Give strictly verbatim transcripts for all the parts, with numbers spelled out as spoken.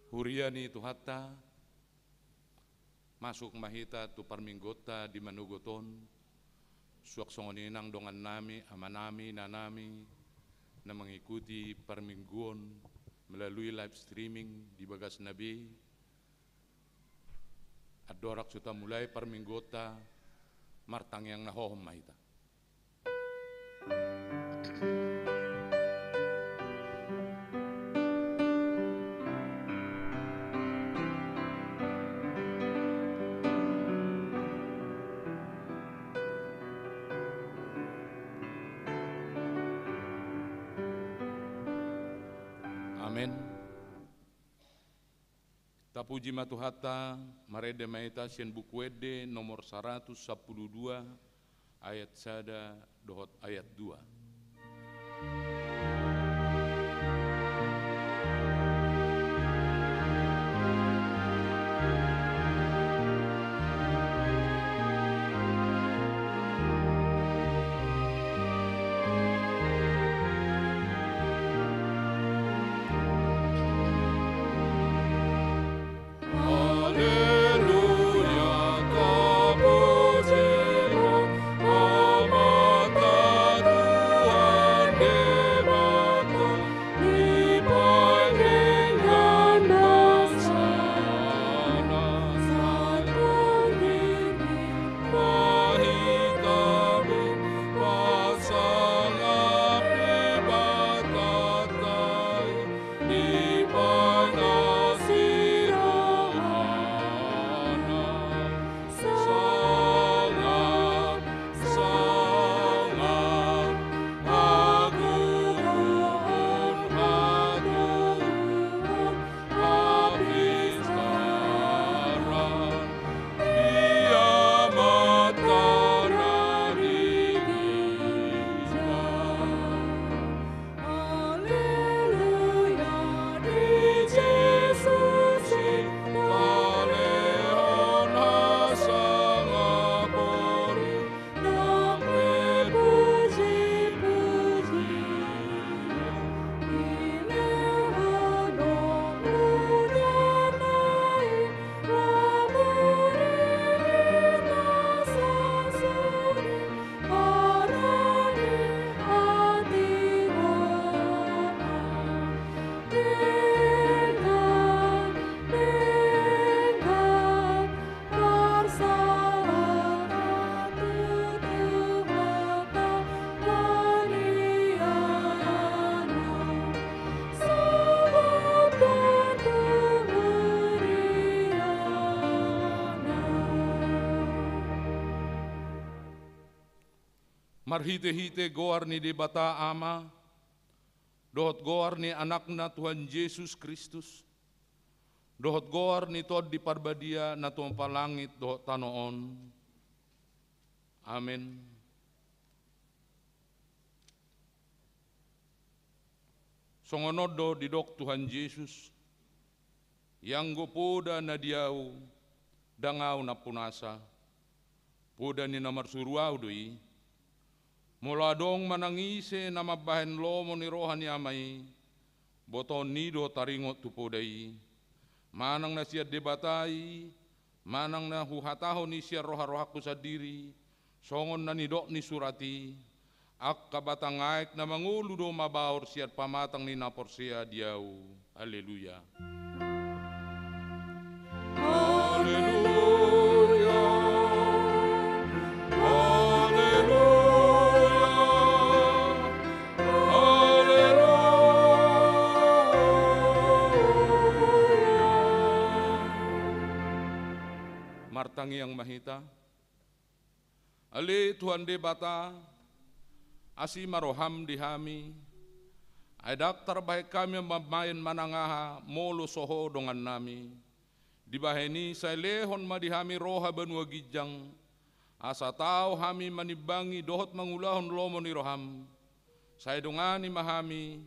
Huria ni Tuhanta, masuk ma hita tu parmingguonta di manogot on, suang songon i nang dongannami, amanami, inanami, na mengikuti parmingguon melalui live streaming di bagasna be. Andorang so tamulai parmingguonta, martangiang na hohom ma hita. Amen. Tapuji ma Tuhanta, marende ma hita sian Buku Ende nomor saratus sampulu dua, ayat sada dohot ayat dua. Haleluya, tapuji ma Amanta Tuhan Debata, di pangkian basa na satoningkin ma hita be pasangap Debatanta i. Di panasirohana sangap, sangap, hagogoon, hatuaon, hapistaran, di Amanta na di ginjang. Haleluya, di Jesus i talehon hasangapon i, nang pe pujipujian dilehon do mudana i, lamuri hita sasudi. Marhitehite goar ni Debata Ama, dohot goar ni Anakna Tuhan Jesus Kristus, dohot goar ni Tondi Parbadia na tumompa langit dohot tano on. Amen. Songon on do didok Tuhan Jesus, ianggo poda na di Ahu, ndang Ahu nampunasa, poda ni na marsuru Ahu do i. Molo adong manang ise na mambahen lomo ni roha ni Ama i, botoon ni do taringot tu poda i. Manang na sian Debata i, manang na huhatahon i sian roharohangku sandiri, songon na nidok ni surat i, angka batang aek na mangolu do mabaor sian pamatang ni na porsea di Ahu. Haleluya. Haleluya. Haleluya. Haleluya. Martangiang ma hita. Ale Tuhan Debata, asi ma roham di hami, ai ndang tarbahen hami mambahen manang aha molo so Ho dongannami. Dibahen i sai lehon ma di hami roha banua ginjang, asa tau hami manimbangi dohot mangulahon lomo ni roham. Sai dongani ma hami,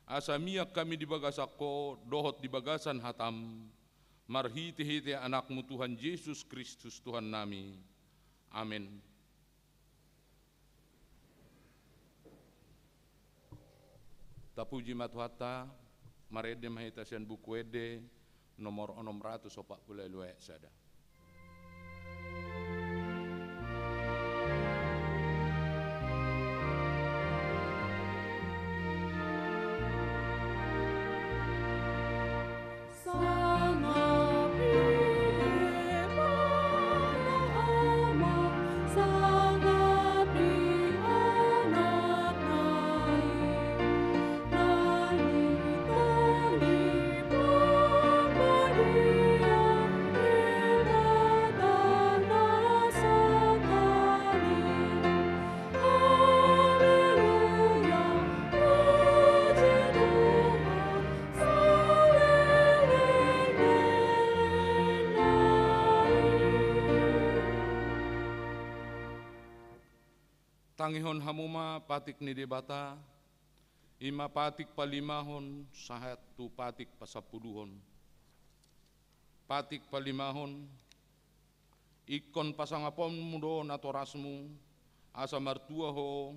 asa mian hami di bagasan Ho dohot di bagasan hatam. Marhitehite Anakmu Tuhan Jesus Kristus Tuhannami. Amen. Tapuji ma Tuhanta, marende ma hita sian Buku Ende Nomor onom ratus opat pulu ualu ayat sada. Tangihon hamu ma patik ni Debata, i ma patik palimahon sahat tu patik pasampuluhon. Patik palimahon, ingkon pasangaponmu do natorasmu, asa martua ho,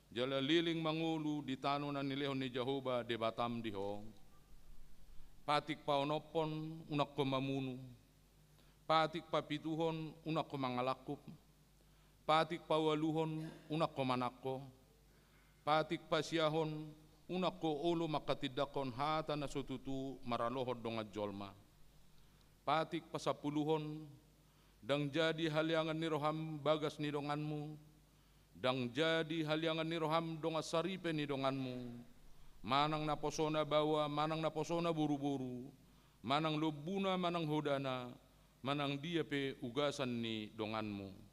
jala leleng mangolu di tano na nilehon ni Jahowa Debatam di ho. Patik paonomhon, unang ho mamunu. Patik papituhon, unang ho mangalangkup. Patik paualuhon, unang ho manangko. Patik pasiahon, unang ho olo manghatindanghon hata na so tutu maralohon dongan jolma. Patik pasampuluhon, ndang jadi haleangan ni roham bagas ni donganmu, ndang jadi haleangan ni roham dongan saripe ni donganmu, manang naposona baoa, manang naposona boruboru, manang lombuna, manang hodana, manang dia pe ugasan ni donganmu.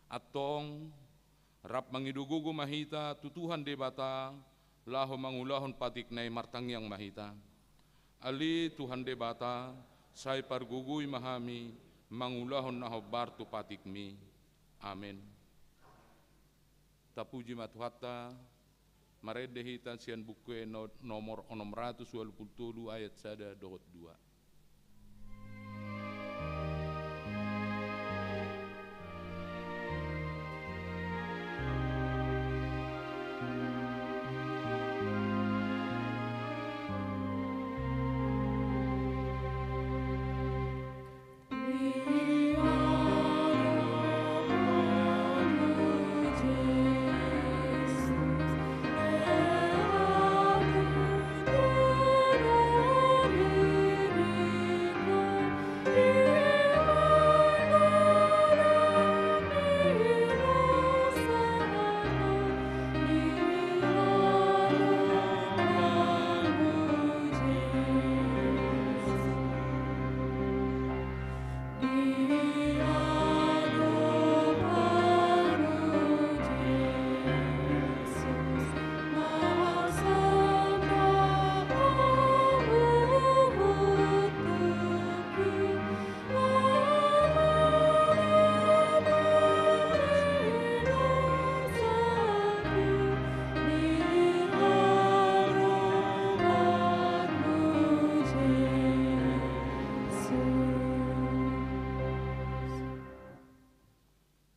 Antong, rap mangido gogo ma hita tu Tuhan Debata, laho mangulahon patikna i. Martangiang ma hita. Ale Tuhan Debata, sai pargogoi ma hami, mangulahon na hombar tu patikmi. Amen. Tapuji ma Tuhanta. Marende hita sian buku E no-, nomor onom ratus ualu pulu tolu ayat sada dohot dua.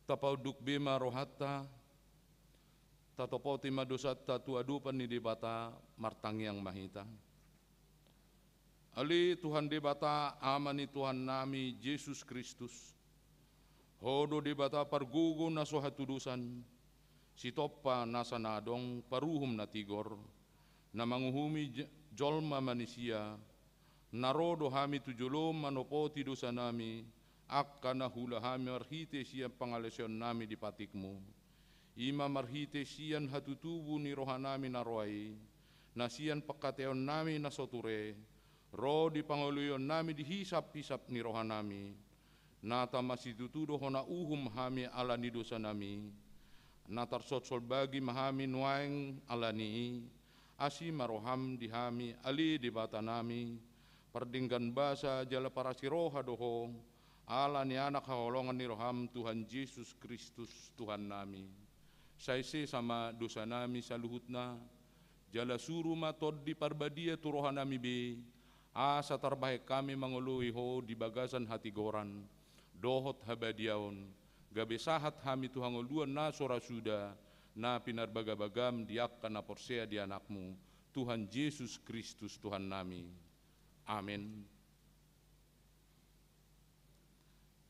Tapaunduk be ma rohanta, tatopoti ma dosanta tu adopan ni Debata, martangiang ma hita. Ale Tuhan Debata, Ama ni Tuhannami Jesus Kristus, Ho do Debata pargogo na so hatudosan, Sitompa nasa na adong, paruhum na tigor, na manguhumi j-, jolma manisia, na ro do hami tu jolom manopoti dosanami, angka na huula hami marhite sian pangalaosionnami di patikmu. I ma marhite sian hatutubu ni rohanami na roa i, na sian pangkataionami na so ture, ro di pangoloionnami di hisaphisap ni rohanami, na tama situtu do hona uhum hami ala ni dosanami, na tarsolsol bagi ma hami nuaeng ala ni i, asi ma roham di hami ale Debatanami, pardenggan basa jala parasi roha do ho, ala ni Anak haholongan ni roham Tuhan Jesus Kristus Tuhannami. Sai sesa ma dosanami saluhutna, jala suru ma Tondi Parbadia tu rohanami be, asa tarbahen hami mangoloi ho di bagasan hatigoran dohot habadiaon, gabe sahat hami tu hangoluan na so ra suda, na pinarbagabagam di angka na porsea di Anakmu, Tuhan Jesus Kristus Tuhannami. Amen.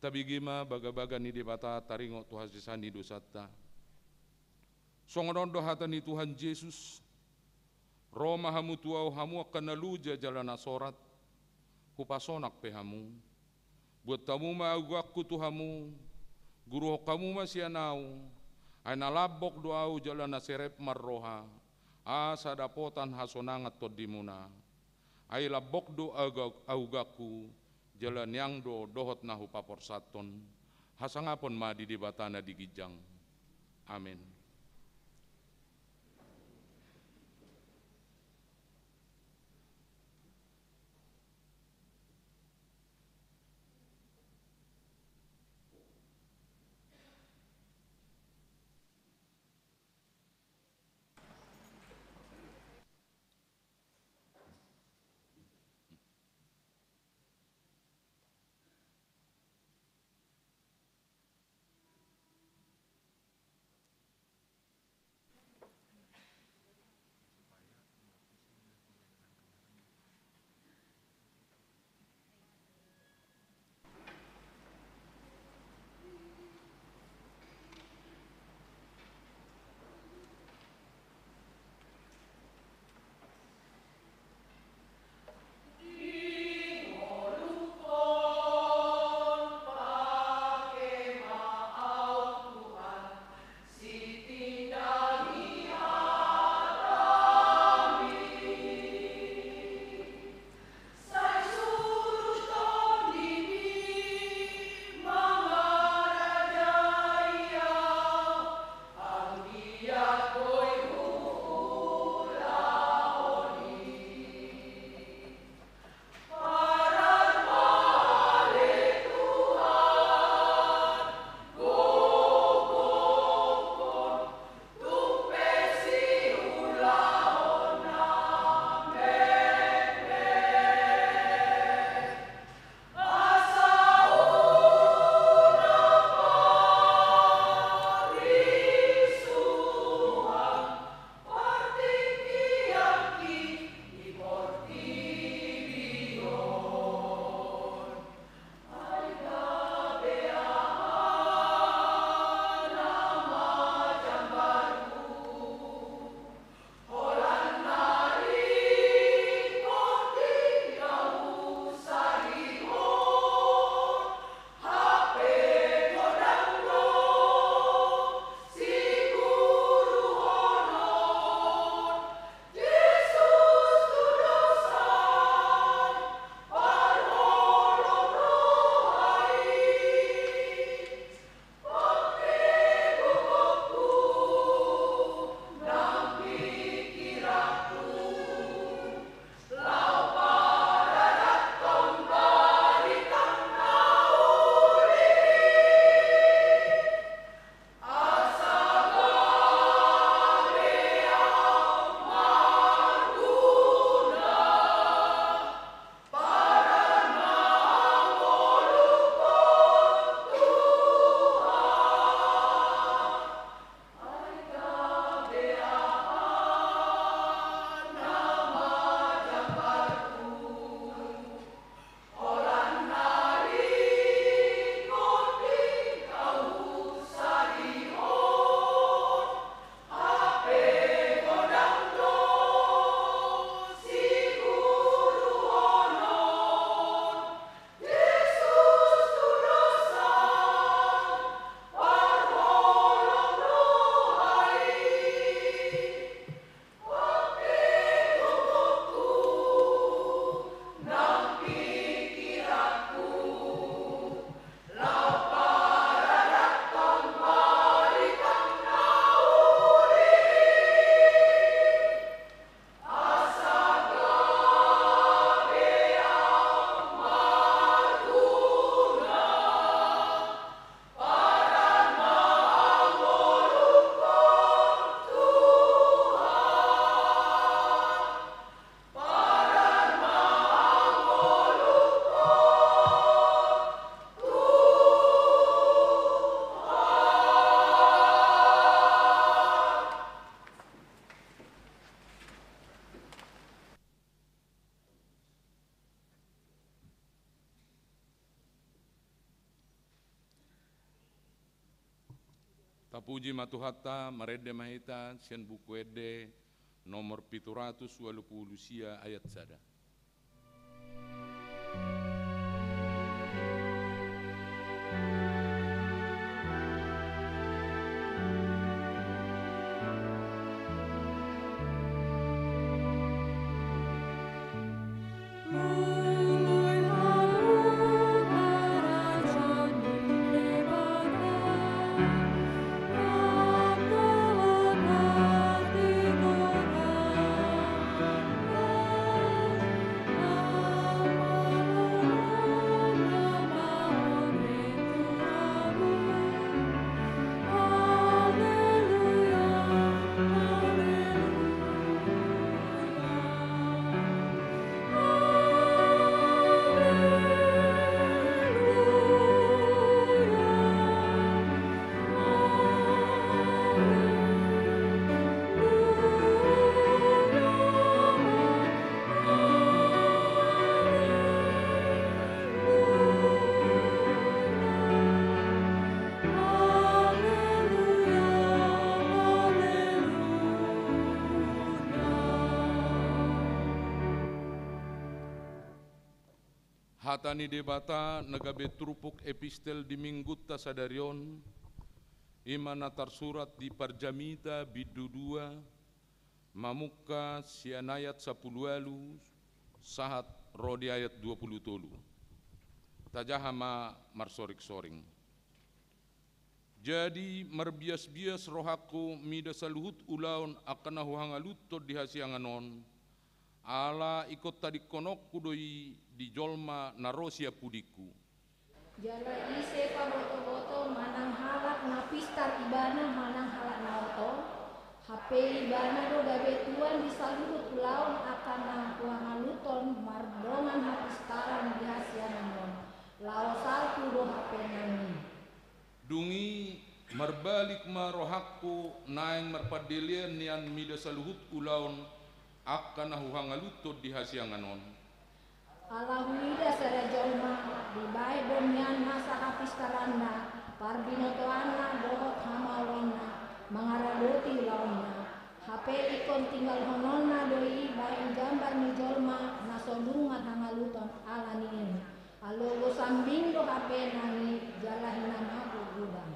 Tabege ma bagabaga ni Debata taringot tu hasesaan ni dosanta. Songon on do hata ni Tuhan Jesus: Ro ma hamu tu Ahu, hamu angka na loja jala na sorat, Hupasonang pe hamu. Buat hamu ma augangku tu hamu, guruhon hamu ma sian Ahu, ai na lambok do Ahu jala na serep marroha, asa dapotan hasonangan tondimuna. Ai lambok do auga-, augangku, jala niang do dohot na hupaporsathon. Hasangapon ma di Debata na di ginjang. Amen. Tapuji ma Tuhanta, marende ma hita sian Buku Ende nomor pitu ratus ualu pulu sia ayat sada. Hata ni Debata na gabe turpuk epistel di Minggunta sadari on, i ma na tarsurat di Parjamita bindu dua, mamungka sian ayat sampulu ualu sahat ro di ayat dua pulu tolu. Tajaha ma marsoring-soring. Jadi marbias-bias rohangku mida saluhut ulaon angka na huhangaluthon di hasiangan on, ala ingkon tadingkononku do i di jolma na ro sian pudingku. Jala ise paboto-boto manang halak na pistar ibana manang halak na oto, hape ibana do gabe tuan di saluhut ulaon angka na huhangaluthon mardongan hapistaran di hasiangan on, laho salpu do hape nang i. Dung i marbalik ma rohangku naeng marpandelean nian mida saluhut ulaon angka na huhangaluthon di hasiangan on. Ala huida sada jolma, dibahen do nian nasa hapistaranna, parbinotoanna dohot hamaolonna, mangaradoti ulaonna. Hape ingkon tinggalhononna do i bahen jambar ni jolma na so dung marhangaluthon ala ni i. Alogo sambing do hape nang i jala hinamago godang.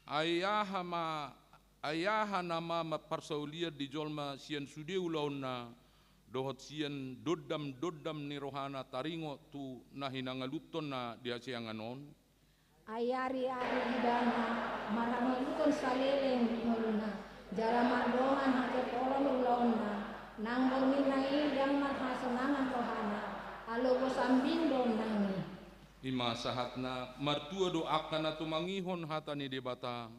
Ai aha ma, ai aha nama ma parsaulian di jolma sian sude ulaonna, dohot sian dondam-dondam ni rohana taringot tu na hinangaluthonna di hasiangan on? Ai ari-ari ibana marhangaluthon saleleng di ngoluna, jala mardongan hajapolon ulaonna, nang borngin na i ndang marhasonangan rohana, alogo sambing do nang i. I ma sahatna. Martua do angka na tumangihon hata ni Debata,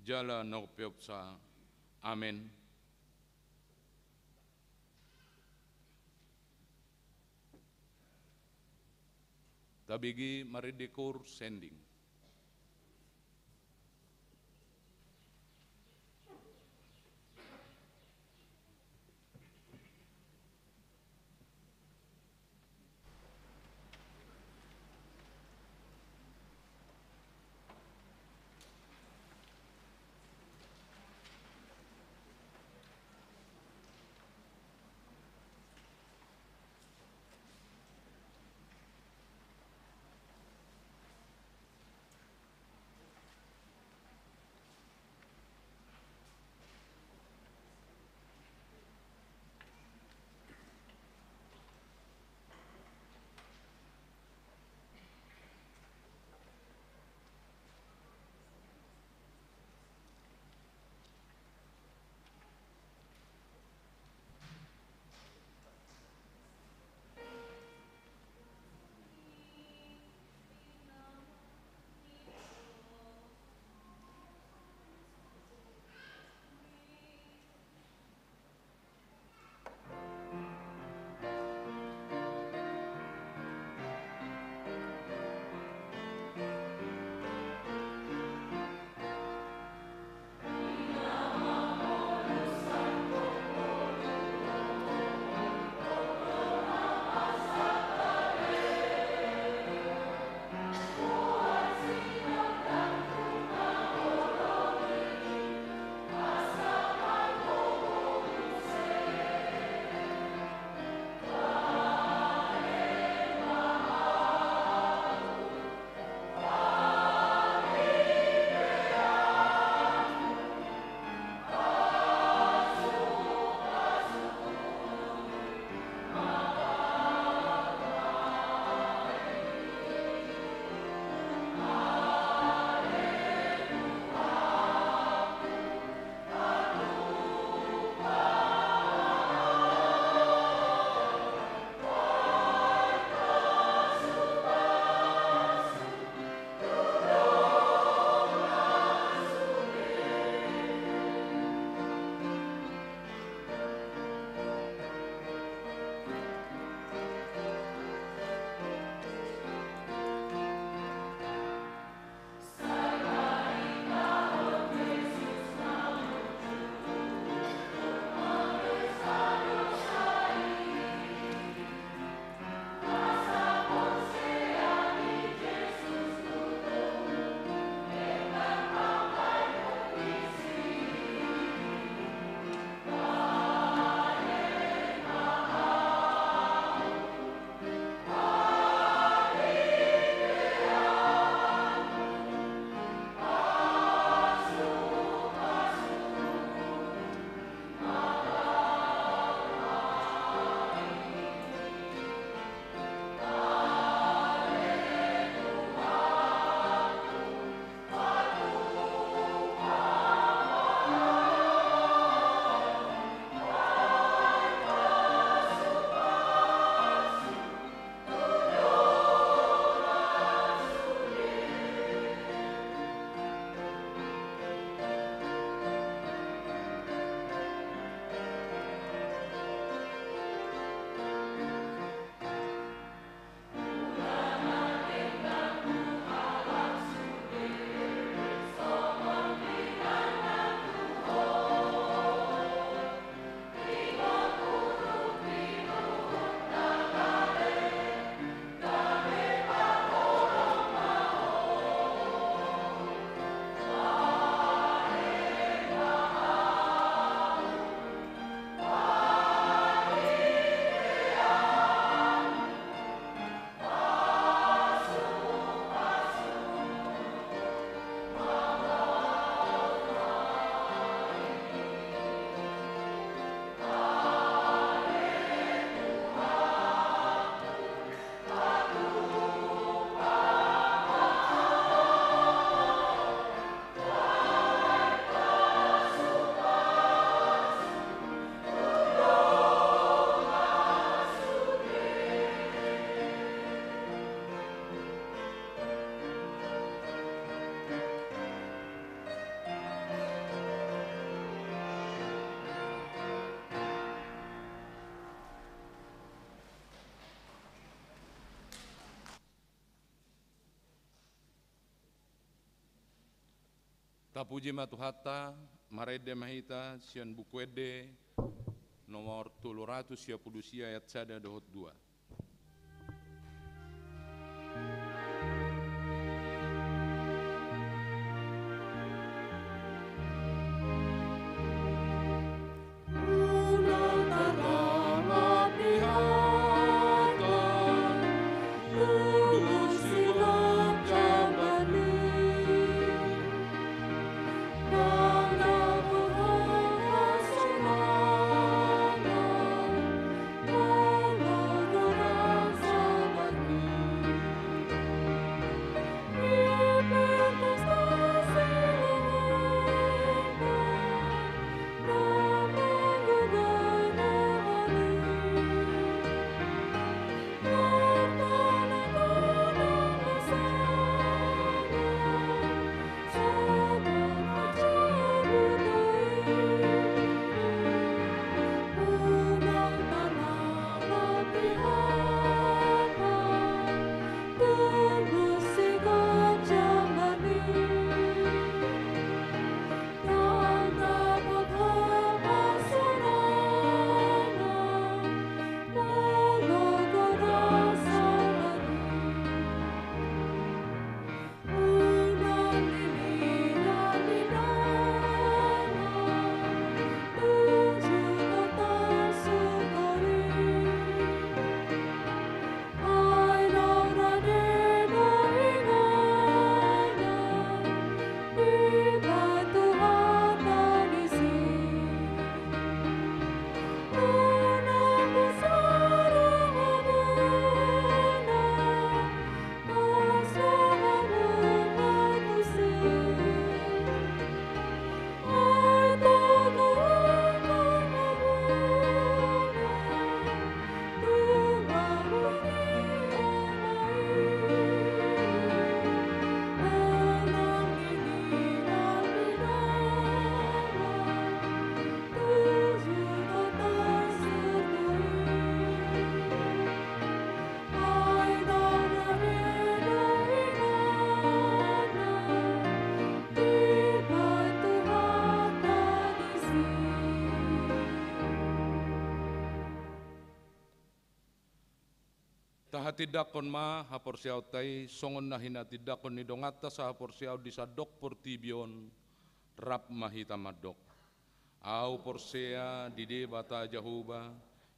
jala na umpeopsa. Amen. Tabege marende koor sending. Tapuji ma Tuhanta, marende ma hita sian Buku Ende nomor tolu ratus sia pulu sia, ayat sada dohot dua. Tahatindangkon ma haporseaonta i songon na hinatindangkon ni donganta sahaporseaon di sandok portibi on. Rap ma hita mandok. Ahu porsea di Debata Jahowa,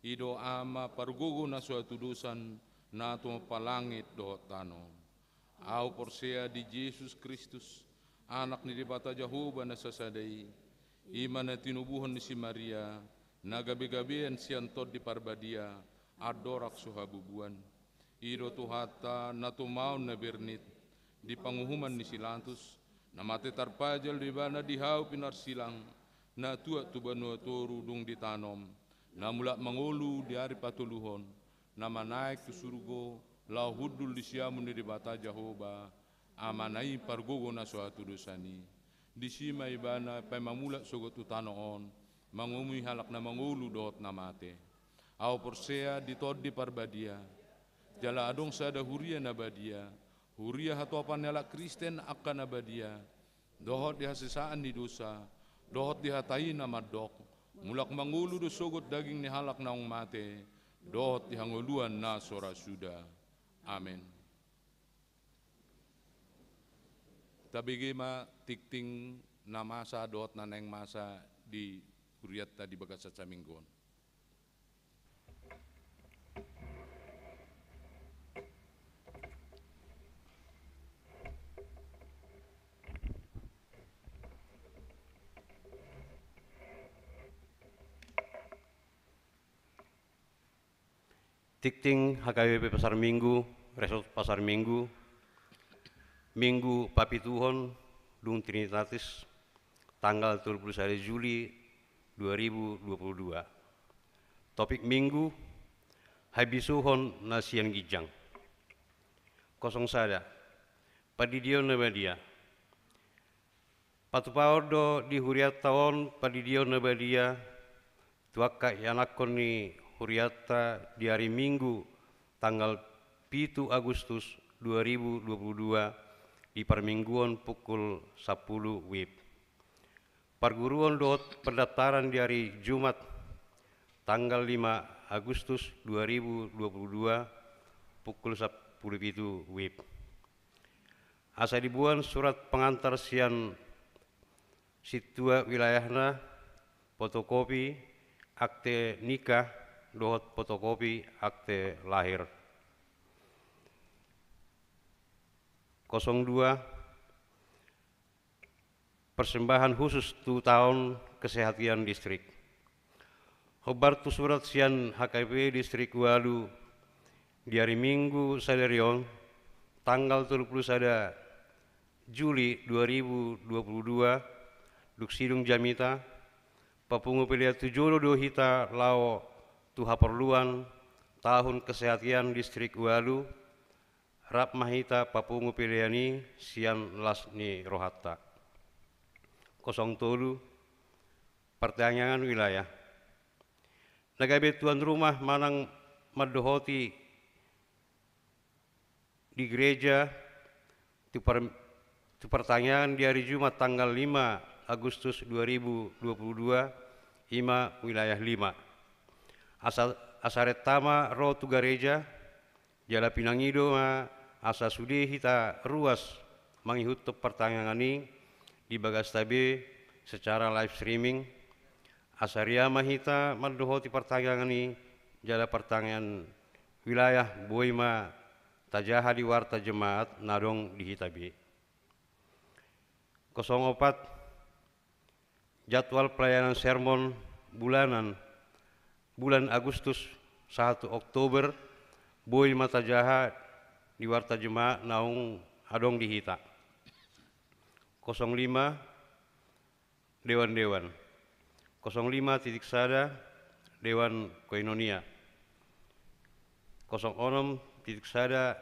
i do Ama pargogo na so hatudosan, na tumompa langit dohot tano. Ahu porsea di Jesus Kristus, Anak ni Debata Jahowa na sasada i, i ma na tinubuhon ni si Maria, na gabegabean sian Tondi Parbadia, andorang so habubuan. I do Tuhanta na tumaon na bernit, di panguhuman ni si Latus, na mate tarpajal do Ibana di hau pinarsilang, na tuat tu banua toru dung ditanom, na mulak mangolu di ari patoluhon, na manaek tu surgo, laho hundul di siamun ni Debata Jahowa, Amana i pargogo na so hatudosan i. Disi ma Ibana paima mulak sogot tu tano on, mangumui halak na mangolu dohot na mate. Ahu porsea di Tondi Parbadia, jala adong sada huria na badia, huria hatopan ni halak Kristen angka na badia, dohot di hasesaan ni dosa, dohot di hata i na mandok, mulak mangolu do sogot daging ni halak naung mate, dohot di hangoluan na so ra suda. Amen. Tabege ma tingting na masa dohot na naeng masa di hurianta di bagasan saminggu on. Tingting H K B P Pasar Minggu, Resort Pasar Minggu, Minggu papituhon dung Trinitatis, tanggal tolu pulu sada Juli dua ribu dua pulu dua. Topik Minggu, habisuhon na sian ginjang. Kosong sada, pandidion na badia. Patupaon do di hurianta on pandidion na badia, tu angka ianakhon ni hurianta di ari Minggu tanggal pitu Agustus dua ribu dua pulu dua di parmingguon pukul sampulu wib. Parguruon dohot pendaftaran di ari Jumat tanggal lima Agustus dua ribu dua puluh dua pukul sapuluh pitu wib. Asa diboan surat pengantar sian sintua wilayahna, fotokopi akte nikah dohot fotokopi akte lahir. Kosong dua, persembahan khusus tu taon kesehatan distrik. Hombar tu surat sian H K P Distrik Walu di ari Minggu sadari on, tanggal tolu puluh sada Juli dua ribu dua puluh dua, dung sidung jamita, papungu pelean tu jolo do hita laho tu haporluan tahun kesehatan Distrik Walu, rap ma hita papungu pelean i sian las ni rohanta. Kosong tolu, partangiangan wilayah. Na gabe tuan rumah manang mandohoti di gereja tu par-, tu partangiangan di ari Jumat tanggal lima Agustus dua ribu dua puluh dua, i ma wilayah lima. Asa, asa renta ma ro tu gareja, jala pinangido ma asa sude hita ruas mangihuthon partangiangan i di bagasta be secara live streaming, asa ria ma hita mandohoti partangiangan i, jala partangiangan wilayah boi ma tajaha di warta jemaat na adong di hita be. Kosong opat, jadwal pelayanan sermon bulanan, bulan Agustus sahat tu Oktober, boi ma tajaha di warta jemaat naung adong di hita. Kosong lima, dewan-dewan. Kosong lima titik sada, dewan koinonia. Kosong onom titik sada,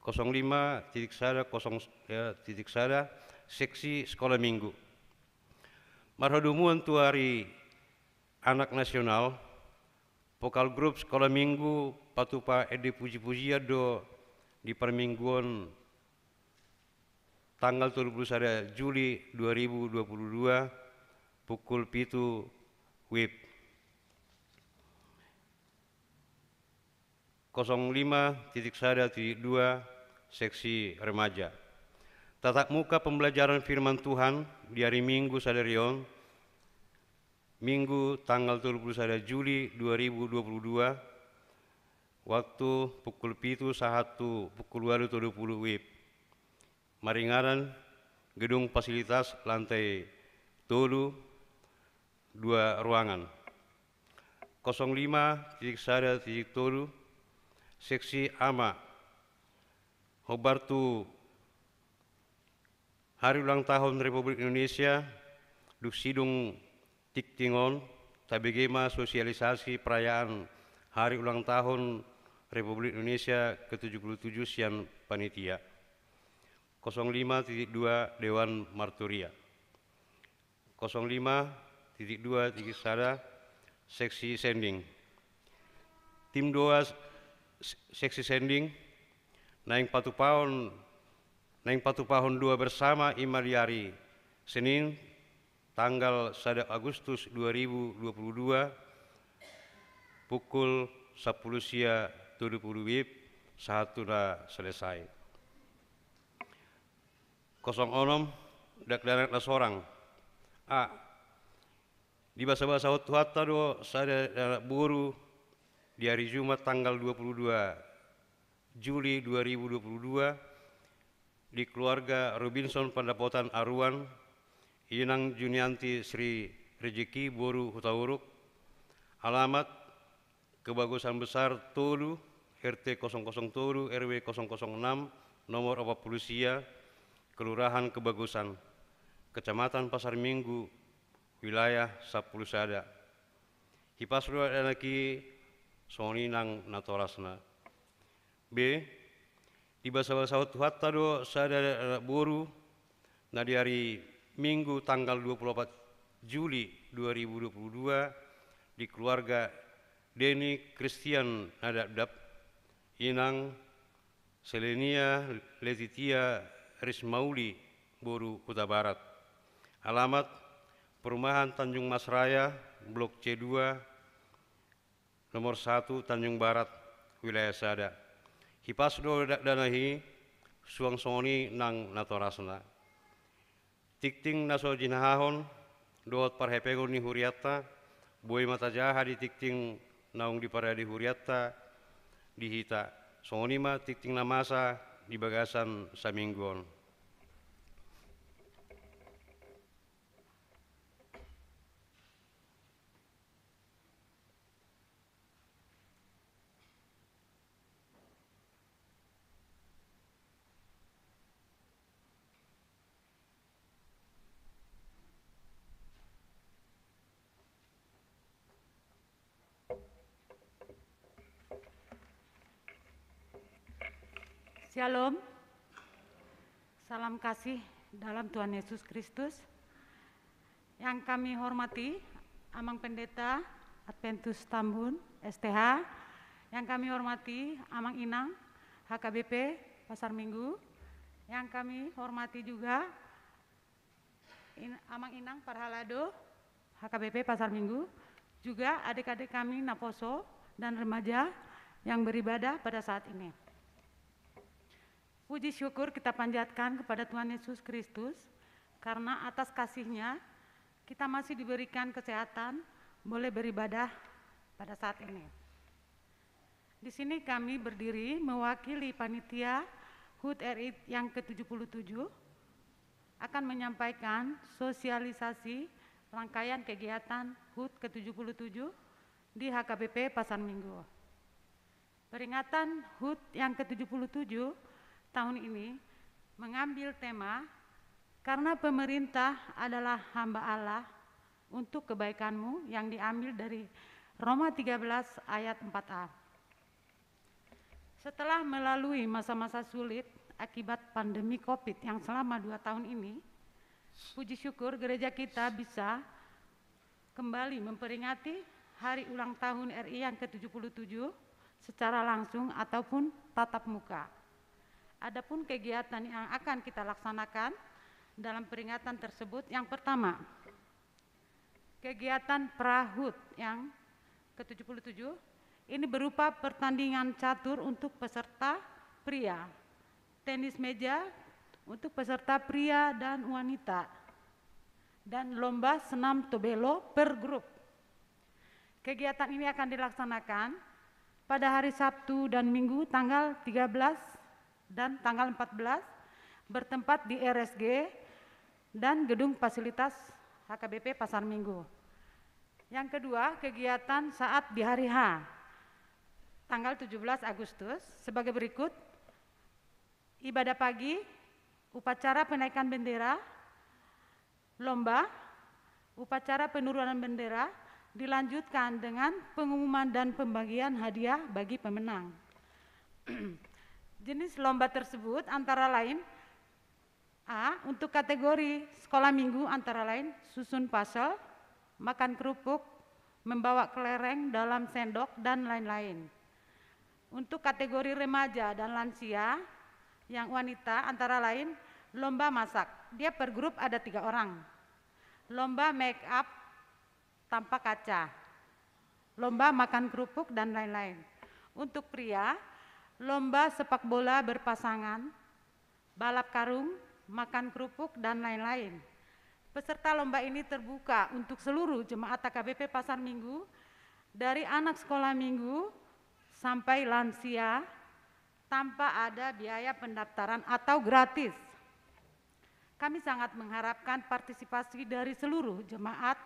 kosong lima titik sada, kosong, ya, titik sada, seksi sekolah minggu. Marhadomuan tu ari anak nasional, vokal grup sekolah minggu patupa ende puji-pujian do di parmingguon tanggal tolu puluh sada Juli dua ribu dua puluh dua, pukul pitu wib. Kosong lima titik sada titik dua, seksi remaja. Tatap muka pembelajaran firman Tuhan di ari Minggu sadari on, Minggu tanggal tolu puluh sada Juli dua ribu dua puluh dua, waktu pukul pitu sahat tu pukul ualu tolu puluh wib. Maringanan, gedung fasilitas lantai tolu, dua ruangan. Kosong lima titik sada titik tolu, seksi ama. Hombar tu hari ulang tahun Republik Indonesia, dung sidung tingting on, tabege ma sosialisasi perayaan hari ulang tahun Republik Indonesia ke tujuh puluh tujuh sian panitia. Kosong lima titik dua, dewan marturia. Kosong lima titik dua titik sada, seksi sending. Tim doa s-, seksi sending, naeng patupahon, naeng patupahon doa bersama i ma di ari Senin, tanggal sada Agustus dua ribu dua puluh dua, pukul sapuluh sia tolu puluh wib, sahat tu na selesai. Kosong onom, dakdanak na sorang. A. Dibasabasahon Tuhanta do sada anak boru di ari Jumat tanggal dua puluh dua Juli dua ribu dua puluh dua di keluarga Robinson Pandapotan Aruan, Inang Junianti Sri Rejeki boru Hutauruk, alamat Kebagusan Besar tolu, R T kosong kosong tolu, R W kosong kosong enam, nomor opat puluh sia, Kelurahan Kebagusan, Kecamatan Pasar Minggu, wilayah Sampulu Sada. Hipas do anak i songon i nang natorasna. B. Dibasabasahon Tuhanta do sada anak boru na di ari Minggu tanggal dua puluh opat Juli dua ribu dua puluh dua di keluarga Deni Christian Nadapdap, Inang Selenia Letitia Rismauli boru Hutabarat. Alamat Perumahan Tanjung Mas Raya, Blok C dua, nomor satu, Tanjung Barat, Wilayah Sada. Hipas do dakdanak i, suang songon i nang natorasna. Tingting na so jinahahon dohot parhepengon ni hurianta, boi ma tajaha di tingting naung diparade hurianta di hita. Songon i ma tingting na masa di bagasan saminggu on. Shalom. Salam kasih dalam Tuhan Yesus Kristus. Yang kami hormati Amang Pendeta Adventus Tambun, S T H. Yang kami hormati Amang Inang, H K B P Pasar Minggu. Yang kami hormati juga In-, Amang Inang Parhalado, H K B P Pasar Minggu, juga adik-adik kami naposo dan remaja yang beribadah pada saat ini. Puji syukur kita panjatkan kepada Tuhan Yesus Kristus, karena atas kasih-Nya kita masih diberikan kesehatan, boleh beribadah pada saat ini. Di sini kami berdiri mewakili panitia HUT R I yang ketujuh puluh tujuh, akan menyampaikan sosialisasi rangkaian kegiatan HUT ketujuh puluh tujuh di H K B P Pasar Minggu. Peringatan HUT yang ketujuh puluh tujuh tahun ini mengambil tema Karena Pemerintah Adalah Hamba Allah, Untuk Kebaikanmu, yang diambil dari Roma tiga belas ayat empat a. Setelah melalui masa-masa sulit akibat pandemi covid yang selama dua tahun ini, puji syukur gereja kita bisa kembali memperingati hari ulang tahun R I yang ketujuh puluh tujuh secara langsung ataupun tatap muka. Adapun kegiatan yang akan kita laksanakan dalam peringatan tersebut, yang pertama, kegiatan PRAHUT yang ketujuh puluh tujuh ini berupa pertandingan catur untuk peserta pria, tenis meja untuk peserta pria dan wanita, dan lomba senam tobelo per grup. Kegiatan ini akan dilaksanakan pada hari Sabtu dan Minggu tanggal tiga belas dan tanggal empat belas, bertempat di R S G dan gedung fasilitas H K B P Pasar Minggu. Yang kedua, kegiatan saat di hari H, tanggal tujuh belas Agustus, sebagai berikut: ibadah pagi, upacara penaikan bendera, lomba, upacara penurunan bendera, dilanjutkan dengan pengumuman dan pembagian hadiah bagi pemenang. Jenis lomba tersebut antara lain: A, untuk kategori sekolah minggu antara lain susun puzzle, makan kerupuk, membawa kelereng dalam sendok, dan lain-lain. Untuk kategori remaja dan lansia, yang wanita antara lain lomba masak, dia per grup ada tiga orang. Lomba make up tanpa kaca, lomba makan kerupuk, dan lain-lain. Untuk pria, lomba sepak bola berpasangan, balap karung, makan kerupuk, dan lain-lain. Peserta lomba ini terbuka untuk seluruh jemaat H K B P Pasar Minggu, dari anak sekolah minggu sampai lansia, tanpa ada biaya pendaftaran atau gratis. Kami sangat mengharapkan partisipasi dari seluruh jemaat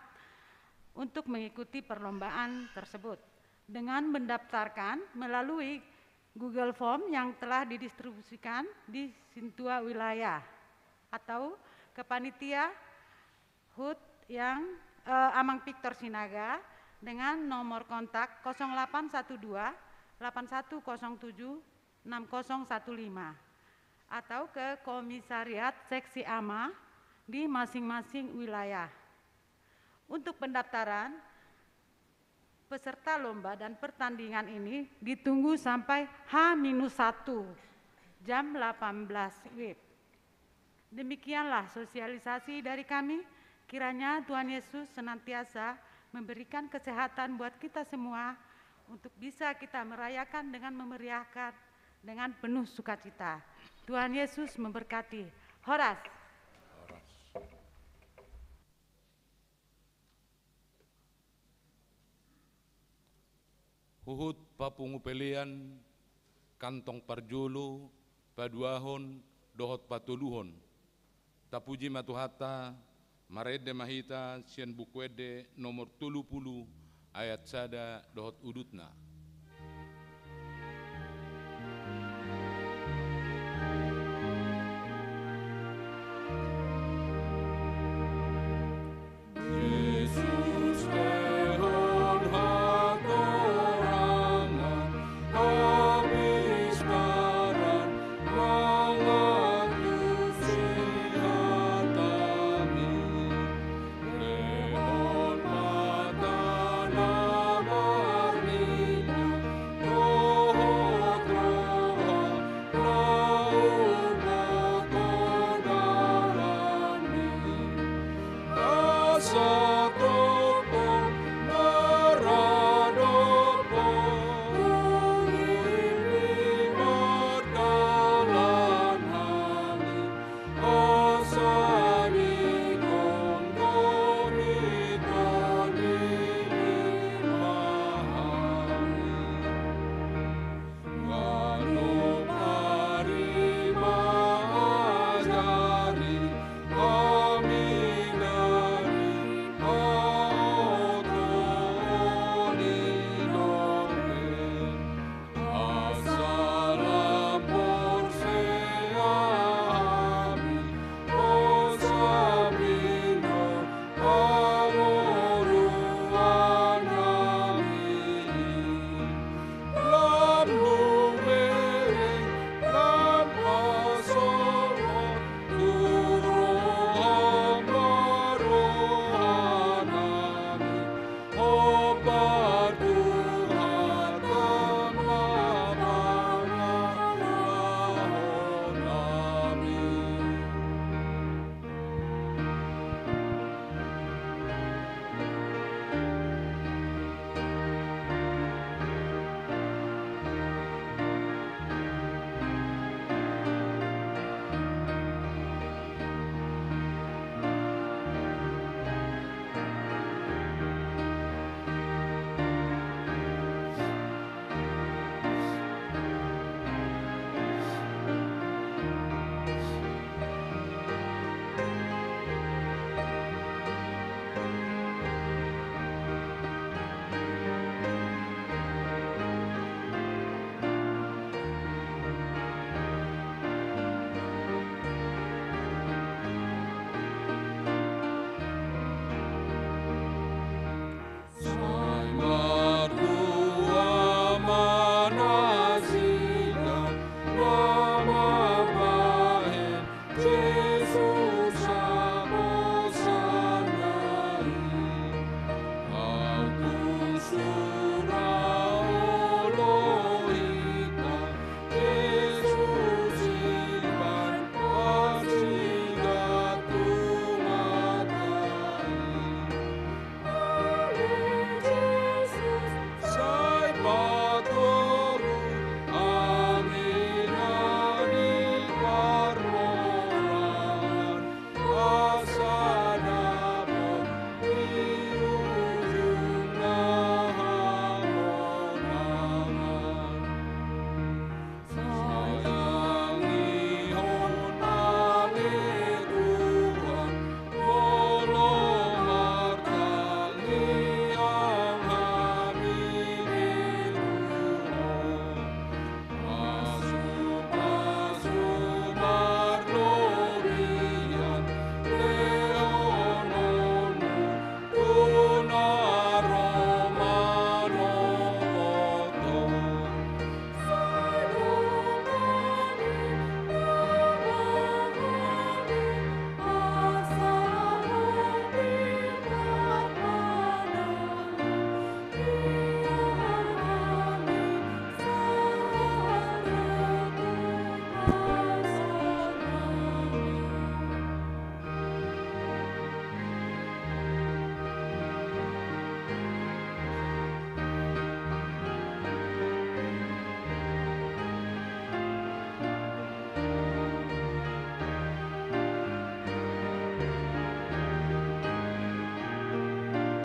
untuk mengikuti perlombaan tersebut dengan mendaftarkan melalui Google Form yang telah didistribusikan di sintua wilayah atau ke panitia HUT yang, eh, Amang Victor Sinaga dengan nomor kontak kosong delapan satu dua, delapan satu kosong tujuh, enam kosong satu lima, atau ke Komisariat Seksi AMA di masing-masing wilayah. Untuk pendaftaran, peserta lomba dan pertandingan ini ditunggu sampai H minus satu, jam delapan belas W I B. Demikianlah sosialisasi dari kami. Kiranya Tuhan Yesus senantiasa memberikan kesehatan buat kita semua untuk bisa kita merayakan dengan memeriahkan dengan penuh sukacita. Tuhan Yesus memberkati. Horas. Huhut papungu pelean, kantong parjolo, paduahon, dohot patoluhon. Tapuji ma Tuhanta, marende ma hita sian Buku Ende nomor tolu pulu ayat sada dohot udutna. Jesus lehon hatorangan, habiskaran, mangantusi hatami. Lehon ma tanda marmita,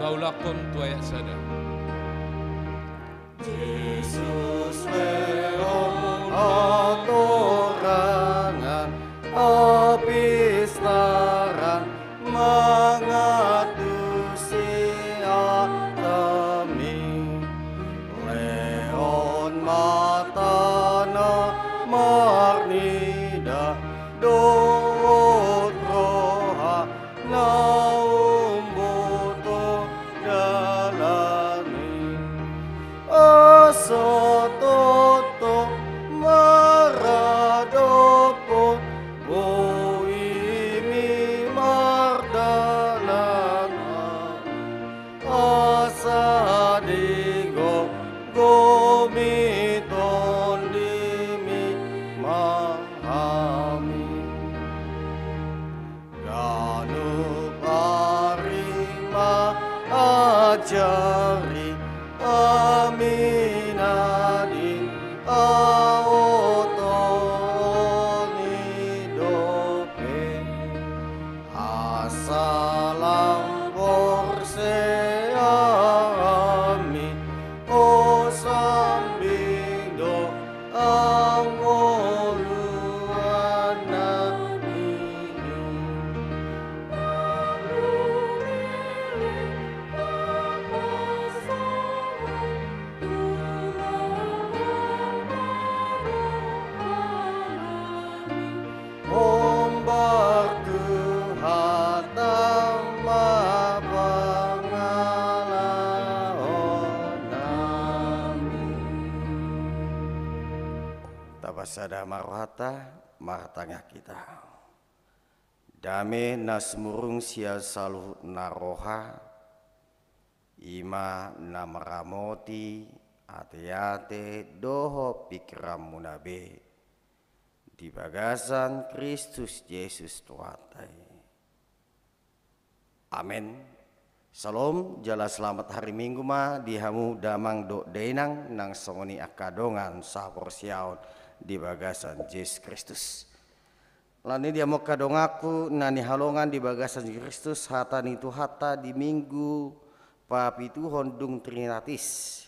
Taulakhon tu ayat sada. Jesus pe on hatorangan, hapistaran, mangantusi hatami. Lehon ma tano marnida, dohot roha na umboto dalan i. Asa tongtong maradophon, boi mi mardalan, asa digomgomi tondimi ma hami. Ganup ari ma ajari hami na di aoton i dope, asa lam porsea hami, husambing do hangoluan nami. Hombar Tuhanta ma pangalaho nami. Tapasada ma rohanta, martangiang hita. Dame na sumurung sian saluhut na roha, i ma na maramoti ateate dohot pingkiranmuna be, di bagasan Kristus Jesus Tuhanta i. Amen. Syalom, jala selamat hari Minggu ma di hamu damang dohot dainang nang songon i angka dongan sahaporseaon di bagasan Jesus Kristus. Alani i di hamu angka donganku na hinaholongan di bagasan Kristus, hata ni Tuhanta di Minggu papituhon dung Trinitatis,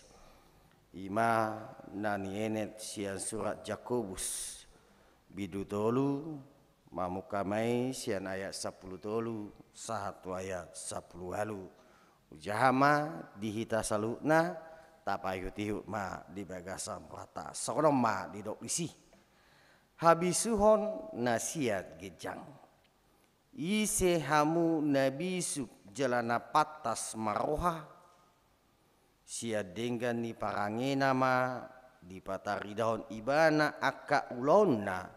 i ma na nienet sian surat Jakobus, bindu tolu, mamungka ma i sian ayat sampulu tolu sahat tu ayat sampulu ualu. Hujaha ma di hita saluhutna, tapaihutihut ma di bagasan rohanta. Songon on ma didok disi. Habisuhon na sian ginjang. Ise hamu na bisuk jala na pantas marroha? Sian denggan ni parangena ma dipataridahon ibana angka ulaonna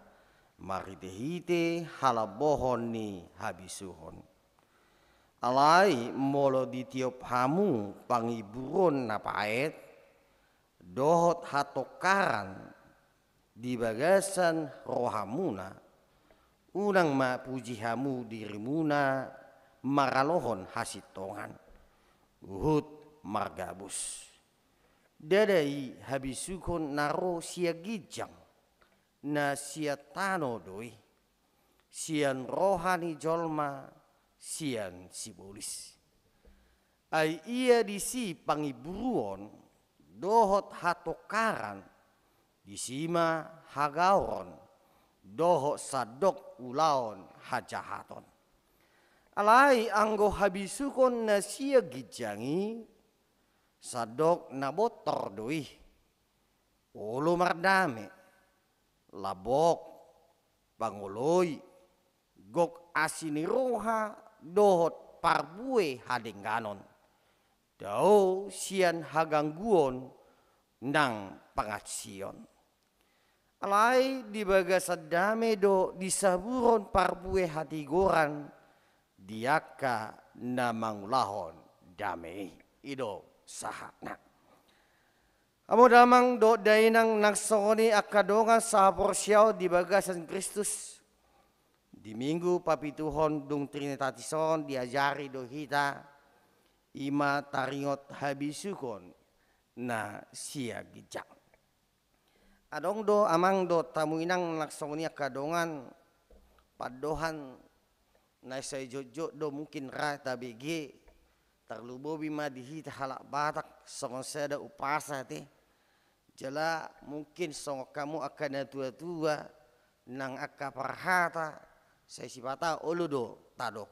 marhitehite halambohon ni habisuhon. Alai molo ditiop hamu pangiburuon na paet dohot hatongkaran di bagasan rohamuna, unang ma puji hamu dirimuna maralohon hasintongan, huhut margabus. Ndada i habisuhon na ro sian ginjang, na sian tano do i, sian roha ni jolma, sian sibolis. Ai ia disi pangiburuon dohot hatongkaran, disi ma hagaoron dohot sandok ulaon hajahaton. Alai anggo habisuhon na sian ginjang i, sandok na bontor do i. Olo mardame, lambok, pangoloi, gok asi ni roha dohot parbue hadengganon, dao sian hagangguon nang pangansion. Alai di bagasan dame do disaburon parbue hatigoran di angka na mangulahon dame i. I do sahatna. Hamu damang dohot dainang nang songon i angka dongan sahaporseaon di bagasan Kristus. Di Minggu papituhon dung Trinitatis on diajari do hita, i ma taringot habisuhon na sian ginjang. Adong do amang dohot hamu inang nang songon i angka dongan pandohan na sai jotjot do mungkin ra tabege, Tarlumobi ma di hita halak Batak songon sada umpasa ate. Jala mungkin songon hamu angka na tua-tua nang angka parhata, sai sipata olo do tadok.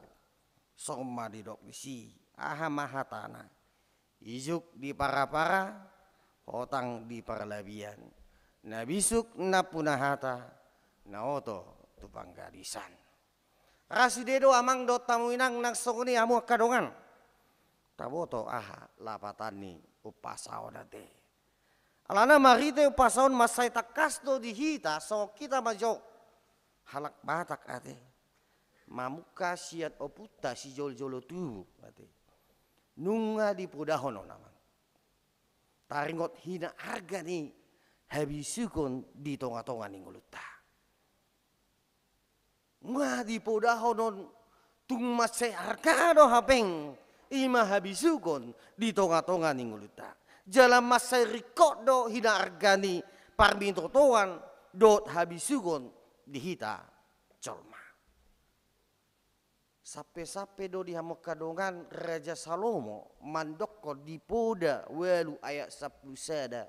Songon ma didok disi, aha ma hatana? Ijuk di para-para, hotang di parlabian. Na bisuk nampuna hata, na oto tu panggadisan. Ra sude do amang dohot hamu inang nang songon i hamu angka dongan. Taboto aha lapatan ni umpasa on ate. Alana marhite umpasa on mansai tangkas do di hita songon hita ma jo halak Batak ate. Mamungka sian ompunta sijolo-jolo tubu ate. Nunga dipodahon on amang. Taringot hina arga ni habisuhon di tonga-tonga ni ngolunta. Nga dipodahon on tung mansai arga do hape, i ma habisuhon di tonga-tonga ni ngolunta. Jala mansai ringkot do hina arga ni parbinotoan dohot habisuhon di hita jolma. Sampe-sampe do di hamu angka dongan Raja Salomo mandokkon di Poda ualu ayat sampulu sada.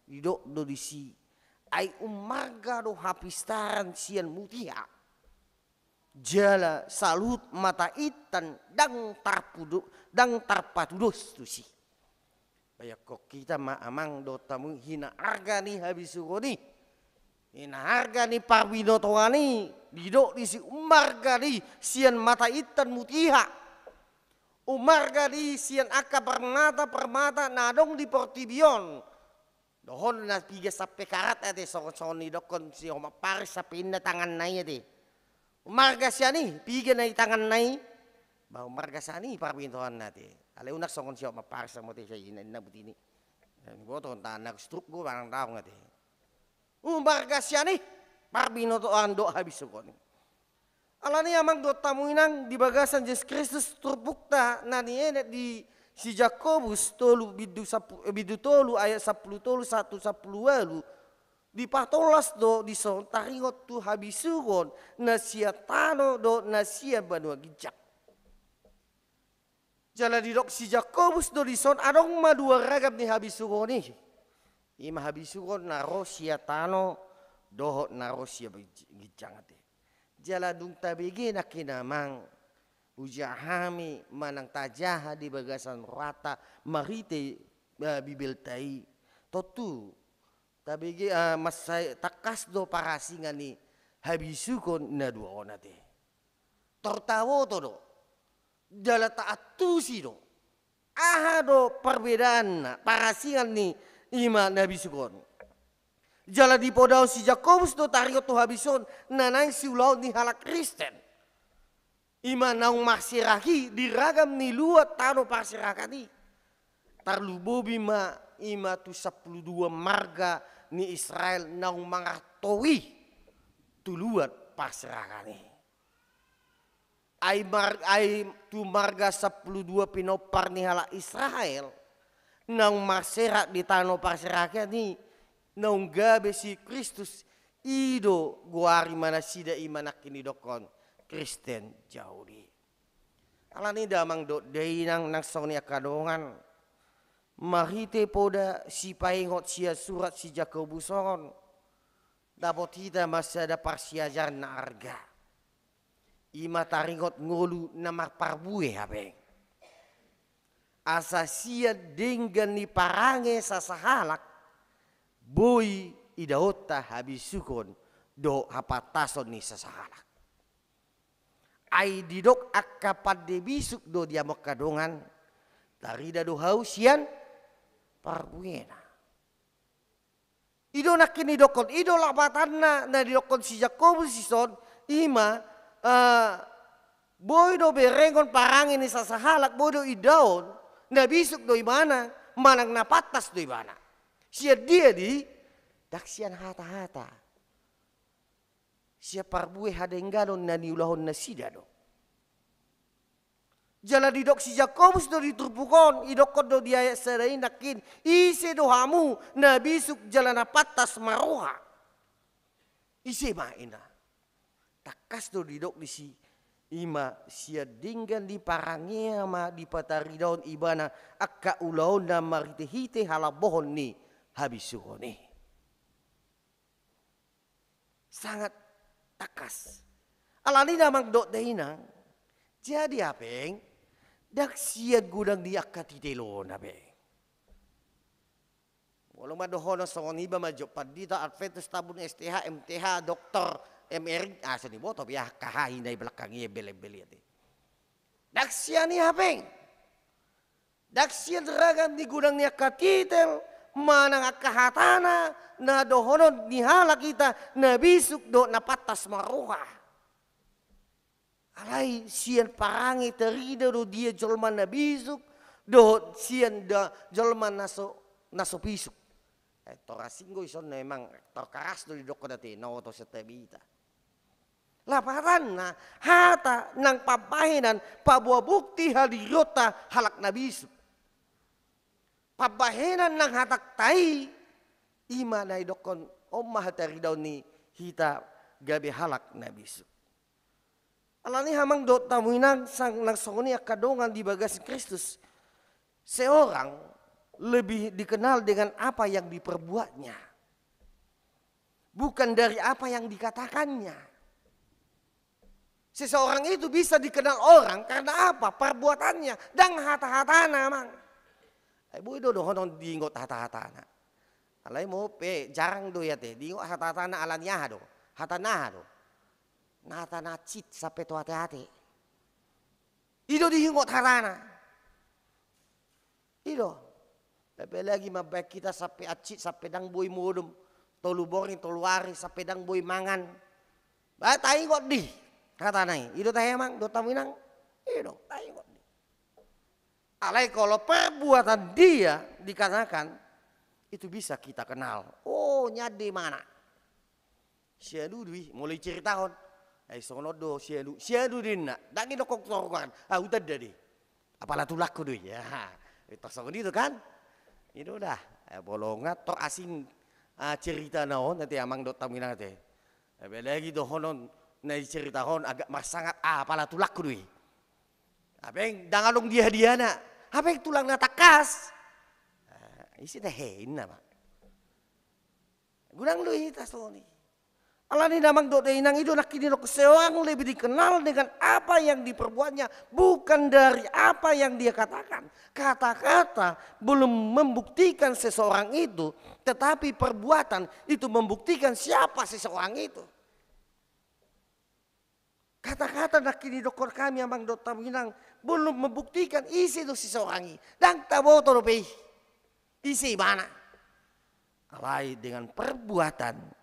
Didok do disi, ai ummarga do hapistaran sian mutiha. Jala saluhut mata intan ndang tarpudu, ndang tarpatudos tusi. Bayangkon hita ma amang dohot hamu hina arga ni habisuhon i. Hina arga ni parbinotoan i, didok disi ummarga do i sian mata intan mutiha. Ummarga do i sian angka parmata-parmata na adong di portibi on. Dohon na piga sampe karat ate songon-songon nidokkon si Hotman Paris sampe inna tanganna i ate. Ummarga sian i, piga na i tanganna i. Ba ummarga sian i parbinotoanna ate. Alai unang songon si Hotman Paris hamu ate sai inna, inna buti ni. Boto on tanganna struk do manang daong ate. Ummarga sian i parbinotoan dohot habisuhon i. Alani i amang dohot hamu inang di bagasan Jesus Kristus turpukta na nienet di si Jakobus tolu bindu sapu-, eh, bindu tolu ayat sampulu tolu sahat tu sampulu ualu. Dipatolhas do dison taringot tu habisuhon na sian tano dohot na sian banua ginjang. Jala didok si Jakobus do dison adong ma dua ragam ni habisuhon i. I ma habisuhon na ro sian tano dohot na ro sian ginjang ate. Jala dung tabege nangkin amang, hujaha hami manang tajaha di bagasan rohanta marhite, eh, Bibelta i. Tontu tabege, eh, mansai tangkas do parasingan ni habisuhon na dua on ate. Tor taboto do. Jala taantusi do. Aha do parbedaanna, parasingan ni i ma na bisuk on. Jala dipodahon si Jakobus do taringot tu habisuhon na naeng siulahon ni halak Kristen. I ma naung marserak i di ragam ni luat tano parserakan i. Tarlumobi ma i ma tu sampulu dua marga ni Israel naung mangartoui tu luat parserakan i. Ai mar-, ai tu marga sampulu dua pinompar ni halak Israel, naung marserak di tano parserakan i, naung gabe si Kristus, i do goari ma nasida i ma nangkin didokkon Kristen Jahudi. Alani i damang dohot dainang nang songon i angka dongan, marhite poda sipaingot sian surat si Jakobus on, dapot hita ma sada parsiajaran na arga. I ma taringot ngolu na marparbue hape. Asa sian denggan ni parange sasahalak, boi idaonta habisuhon dohot hapantason ni sasahalak. Ai didok angka pande bisuk do di hamu angka dongan, tarida do hau sian parbuena. I do nangkin didokkon, i do lapatanna na didokkon si Jakobus dison, i ma, eh, boi do berengon parange ni sasahalak, boi do idaon, na bisuk do ibana, manang na pantas do ibana. Sian dia do i? Ndang sian hata-hata. Sian parbue hadengganon na niulahon nasida do. Jala didok si Jakobus do di turpuk on, didokkon do di ayat sada i nangkin, ise do hamu na bisuk jala na pantas marroha? Ise ma inna? Tangkas do didok disi, Ima sian denggan ni parange ma dipatarida ibana angka ulaonna marhite-hite halambohon ni habisuhon i. Sangat tangkas. Alani i damang dohot dainang, jadi hepeng, ndang sian godang ni angka titel on hepeng. Molo ma dohonon songon iba ma jo pandita, Adventus, tabun, S T H, M T H, doktor, M R, ah, so diboto be angka hahina i belakang i, embel-embel i ate. Ndang sian i hepeng. Ndang sian ragam ni godang ni angka titel manang angka hatana na dohonon ni halak hita na bisuk dohot na pantas marroha. Alai sian parange tarida do dia jolma na bisuk dohot sian da jolma na so, na so bisuk. Eh, tor asing do ison, memang tor karas do didokkon ate, na oto sian tabi hita. Lapatanna, hata nang pambahenan paboa bukti hadirionta halak na bisuk. Pambahenan nang hatanta i, ima na didokkon on ma hataridaon ni hita gabe halak na bisuk. Alani i amang dohot hamu inang, sang nang songon i angka dongan di bagasan Kristus. Seorang lebih dikenal dengan apa yang diperbuatnya, bukan dari apa yang dikatakannya. Seseorang itu bisa dikenal orang karena apa? Perbuatannya, ndang hata-hatana, amang. Ai boi do dohonon diingot hata-hatana. Alai molo pe jarang do i ate diingot hata-hatana, alani aha do? Hata na aha do? Na hata na cit sampe tu ate-ate. I do diingot hatana. I do. Apalagi mambaen hita sampe hansit, sampe ndang boi modom, tolu borngin, tolu ari, sampe ndang boi mangan. Ba taingot do i hatana i. I do tahe amang dohot hamu inang. I do, taingot do i. Alai kalau perbuatan dia dikatakan, itu bisa kita kenal. Oh, nian do imana. Si anu do i, molo diceritahon. Ai songon on do si anu, si anu do inna. Ndang didokkon tu tongatonga. Ah, hutanda do i. Apala tulangku do i. Ya. Tor songon i do kan. I do da. Eh, molo nga tor asing, ah, ceritana on ate amang dohot hamu inang ate. Apalagi dohonon na diceritahon agak marsangat, ah, apala tulangku do i. Hepeng ndang adong dia-diana. Hepeng tulang na tangkas. Ah, ise tahe inna ma. Godang do hita songon i. Alani i damang dohot dainang, i do nangkin didokkon, seorang lebih dikenal dengan apa yang diperbuatnya, bukan dari apa yang dia katakan. Kata-kata belum membuktikan seseorang itu, tetapi perbuatan itu membuktikan siapa seseorang itu. Kata-kata nangkin didokkon hami amang dohot hamu inang, belum membuktikan ise do seseorang i. Ndang taboto dope i ise ibana. Alai dengan perbuatan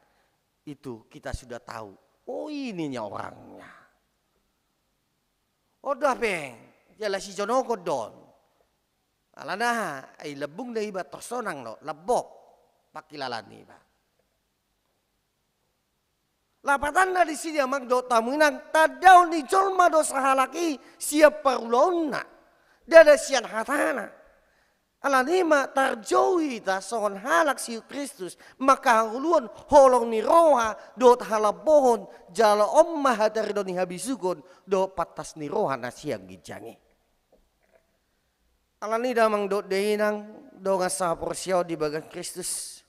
itu kita sudah tahu. Oh, ininya orangnya. On do hepeng, jala sijonokon do on. Alana aha? Ai lambungna iba tor sonang do, lambok pangkilalaan ni iba. Lapatanna disi amang dohot hamu inang, tandaon ni jolma do sahalak i sian parulaonna, ndada sian hatana. Alani i ma tarjou hita songon halak sihutu Kristus, mangkahaholongi holong ni roha dohot halambohon, jala on ma hataridaon ni habisuhon dohot pantas ni roha na sian ginjang i. Alani i damang dohot dainang, dongan sahaporseaon di bagasan Kristus,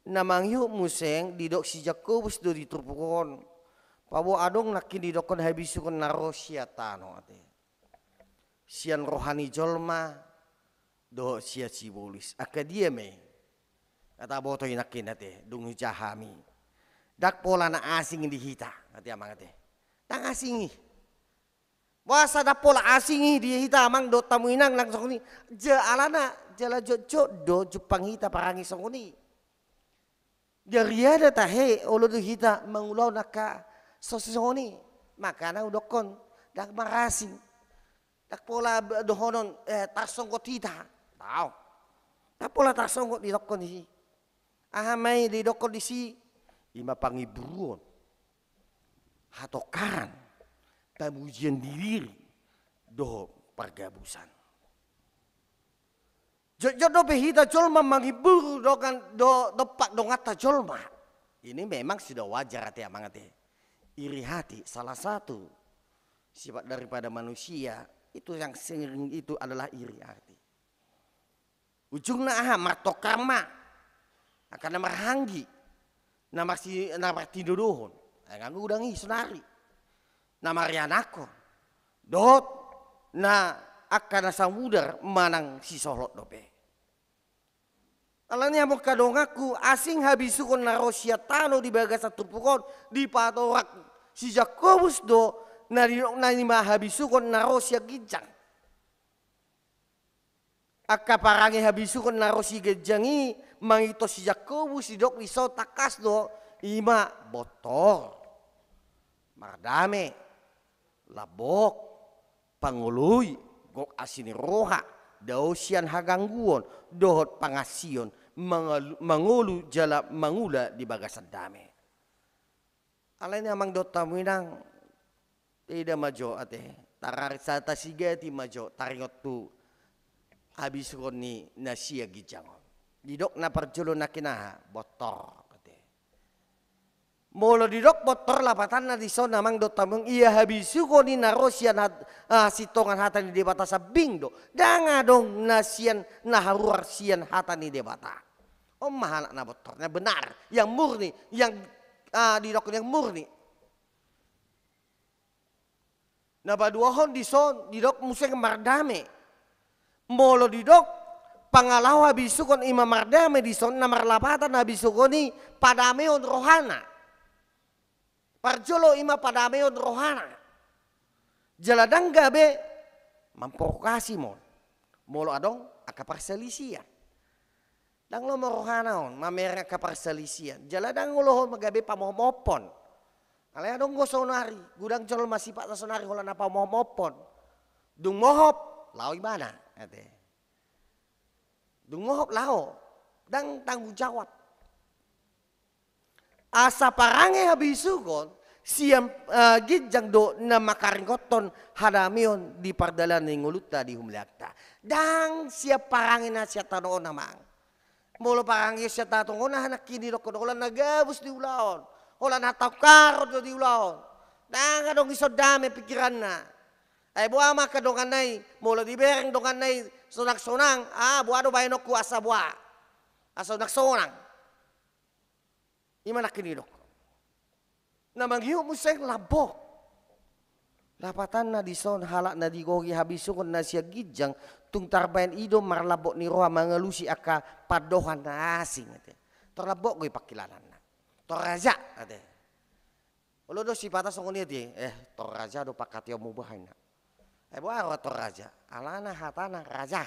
na mangihut muse didok si Jakobus do di turpuk on, paboa adong nangkin didokkon habisuhon na ro sian tano ate. Sian roha ni jolma dohot sian sibolis. Angka dia ma i? Ndang taboto i nangkin ate, dung hujaha hami. Ndang pola na asing di hita ate amang ate. Ndang asing i. Boasa ndang pola asing i di hita amang dohot hamu inang nang songon i? Ja alana jala jotjot do jumpang hita parange songon i. Gariada tahe olo do hita mangulahon angka songon i. Makana hudokkon ndang marasing. Ndang pola dohonon, eh, tarsonggot hita. Tau. Ndang pola tarsonggot didokkon disi. Aha ma i didokkon disi? Ima pangimburuon, hatokaran, pamujian ni diri dohot pargabusan. Jotjot dope hita jolma mangimburu dongan do, dompak donganta jolma. Ini memang sudah wajar ate amang ate. Iri hati salah satu. sifat daripada manusia, itu yang sering itu adalah iri arti. Ujungna aha? Martongkar ma. Angka na marhahaanggi, na marsi-, na martinodohon. Ai nga godang i sonari. Na marianakhon. Dohot na angka na samudar manang sisolhot dope. Alani i amang donganku, asing habisuhon na ro sian tano di bagasan turpuk on, dipatorang si Jakobus do, na didok na i ma habisuhon na ro sian ginjang. Angka parange habisuhon na ro sian ginjang i, mangihuthon si Jakobus, didok dison tangkas do, i ma bontor, mardame, lambok, pangoloi, gok asi ni roha, dao sian hagangguon, dohot pangansion, mangalu-, mangolu jala mangula di bagasan dame. Alani i amang dohot hamu inang, taida ma jo ate, tarari sata sigati ma jo taringot tu habisuhon ni na sian ginjang on. Didok na parjolo nangkin aha? Bontor ate. Molo didok bontor, lapatanna dison amang dohot hamu inang, ia habisuhon i na ro sian hat-, ah, sintongan hata ni Debata sambing do. Ndang adong na sian, na haruar sian hata ni Debata. On ma halak na bontor, na benar, yang murni, yang, ah, didok yang murni. Na paduahon dison didok muse mardame. Molo didok pangalaho habisuhon i ma mardame, dison na marlapatan habisuhon i padameon rohana. Parjolo i ma padameon rohana. Jala ndang gabe mamprovokasi ma on molo adong angka parsalisian. Ndang lomo rohana on mamereng angka parsalisian. Jala ndang olo on gabe pamohop-mohophon. Alai adong do sonari, godang jolma sipatna sonari holan na pamohop-mohophon. Dung mohop, laho ibana ate. Dung mohop laho, ndang tanggung jawab. Asa parange habisuhon sian, eh, ginjang do na mangkaringothon hadameon di pardalanan ni ngolunta, di humulanta. Ndang sian parange na sian tano on amang. Molo parange sian tano on, aha nangkin didokhon? Holan na gabus di ulaon, holan na tongkaron do di ulaon. Ndang adong dison dame pikiranna. Ai boha ma angka donganna i, molo dibereng donganna i sonang-sonang, ah, boha do baenonku asa boha? Asa sonang-sonang. I ma nangkin didok. Na mangihut muse lambok. Lapatanna dison halak na digohi habisuhon na sian ginjang, tung tarbaen i do marlambok ni roha mangalusi angka pandohan na asing ate. Tor lambok do i pangkilalaanna. Tor raja ate. Olo do sipata songon i ate, eh, tor raja do pangkataionmu bah inna. Eh, boha ro tor raja? Alana hatana raja.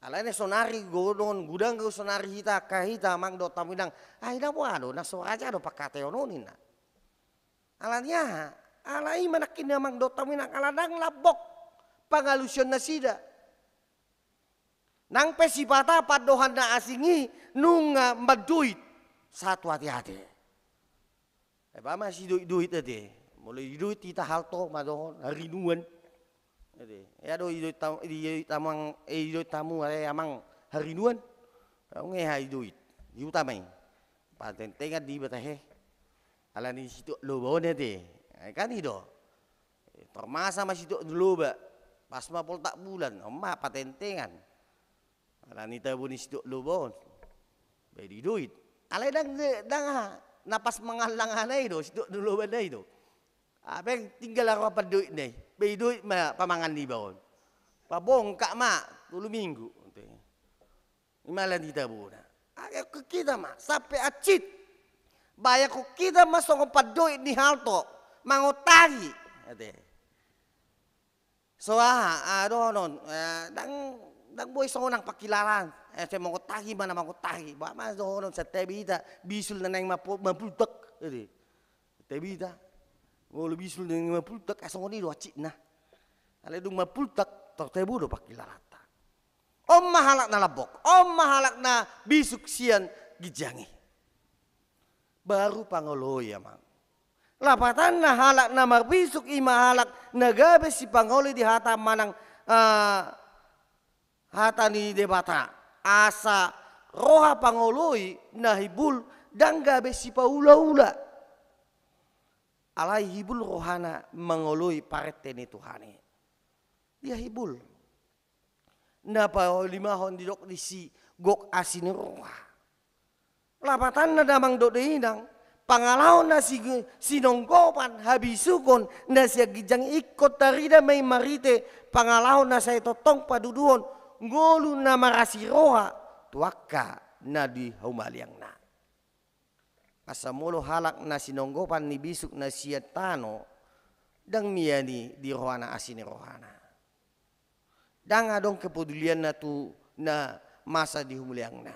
Alai sonari godang, godang do sonari hita, angka hita amang dohot hamu inang. Ai na boha do, na so raja do pangkataion on inna. Alani aha? Alai i ma nangkin amang dohot hamu inang, ala ndang lambok pangalusion nasida. Nang pe sipata pandohan na asing i nunga mandoit, sahat tu ate-ate. Ai boha ma sidoit-doit ate. Molo didoit hita halto ma dohot harinuan. Ate. Ia do didoit hamu, didoit hamu, eh, didoit hamu, eh, amang harinuan. Nunga didoit. Di huta ma i. Patentengan di iba tahe. Alani situak loba on ate. Ai kan i do. Tor masa ma situak loba. Pas ma poltak bulan. On ma patentengan. Alani tabo ni situak loba on. Baen didoit. Alai ndang, ndang aha, na pas mangallang aha na i do, situak ni loba na i do. Ai tinggal ro pandoit na i. Baen didoit ma pamangan ni iba on. Pabongkak ma, tolu minggu. I ma alani tabona. Ai hita ma, sampe hansit. Baen hita ma songon pandoit ni halto. Mangontari. Ate. So aha, ah, dohonon, eh, ndang, ndang boi songon pangkilalaan, eh, sai mangontari ma na mangontari, boha ma dohonon, santabi hita, bisul na naeng mampu-, mampultak, ate. Santabi hita, molo bisul na naeng mampultak, eh, songon i do hansit na. Alai dung mampultak, tor tabo do pangkilalaanta. On ma halak na lambok, on ma halak na bisuk sian ginjang i. Baru pangoloi, amang. Lapatanna halak na marbisuk i ma halak na gabe sipangoloi di hata manang, ah, hata ni Debata. Asa roha pangoloi na himbul ndang gabe sipaula-ula. Alai hibul rohana mangoloi parente ni Tuhan i. Dia hibul. Na palimahon didok disi gok asi ni roha. Lapatanna damang dohot dainang, pangalaho na si-, sinonggopan habisuhon na sian ginjang ingkon tarida ma i marhite pangalaho na sai tongtong paduduhon ngolu na marasi roha tu angka na di humaliangna. Asa molo halak na sinonggopan ni bisuk na sian tano, ndang mian i di rohana asi ni rohana. Ndang adong kepedulianna tu na masa di humaliangna.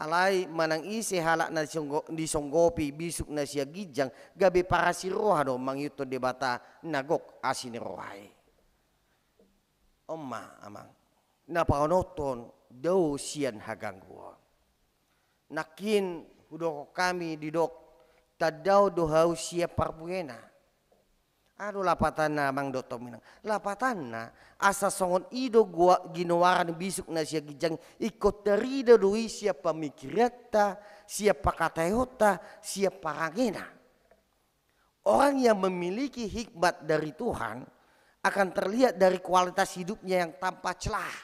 Alai manang ise halak na disonggo-, disonggopi bisuk na sian ginjang, gabe parasi roha do mangihuthon Debata na gok asi ni roha i. On ma amang, na paonothon dao sian hagangguon. Nangkin hudokkon hami didok, tandao do hau sian parbuena. Aha do lapatanna amang dohot dainang? Lapatanna, asa songon i do gua-, ginoaran bisuk na sian ginjang ingkon tarida do i sian pamikiranta, sian pangkataionta, sian parangena. Orang yang memiliki hikmat dari Tuhan akan terlihat dari kualitas hidupnya yang tanpa celah.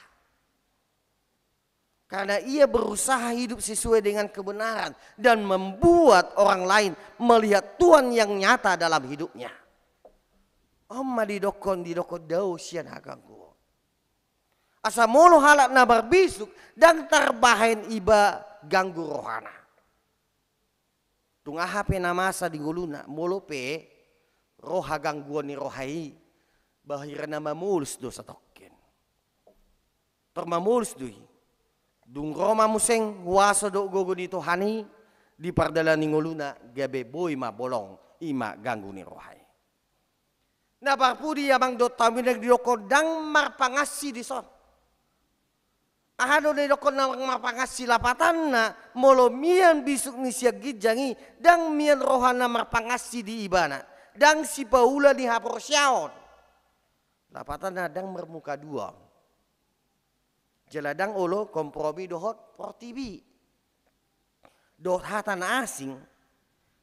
Karena ia berusaha hidup sesuai dengan kebenaran dan membuat orang lain melihat Tuhan yang nyata dalam hidupnya. On ma didokkon, didokkon dao sian hagangguon. Asa molo halak na marbisuk, ndang tarbahen iba ganggu rohana. Tung aha pe na masa di ngoluna, molo pe ro hagangguon ni roha i, ba hira na mamolus do satongkin. Tor mamolus do i. Dung ro ma muse huaso dohot gogo ni Tuhan i, di pardalanan ni ngoluna gabe boi ma bolong, i ma ganggu ni roha i. Na parpudi amang dohot dainang, didokkon ndang marpangansi dison. Aha do didokkon ndang marpangansi? Lapatanna, molo mian bisuk ni sian ginjang i, ndang mian rohana marpangansi di ibana, ndang sipaula ni haporseaon. Lapatanna ndang marmuka dua. Jala ndang olo kompromi dohot portibi. Dohot hata na asing,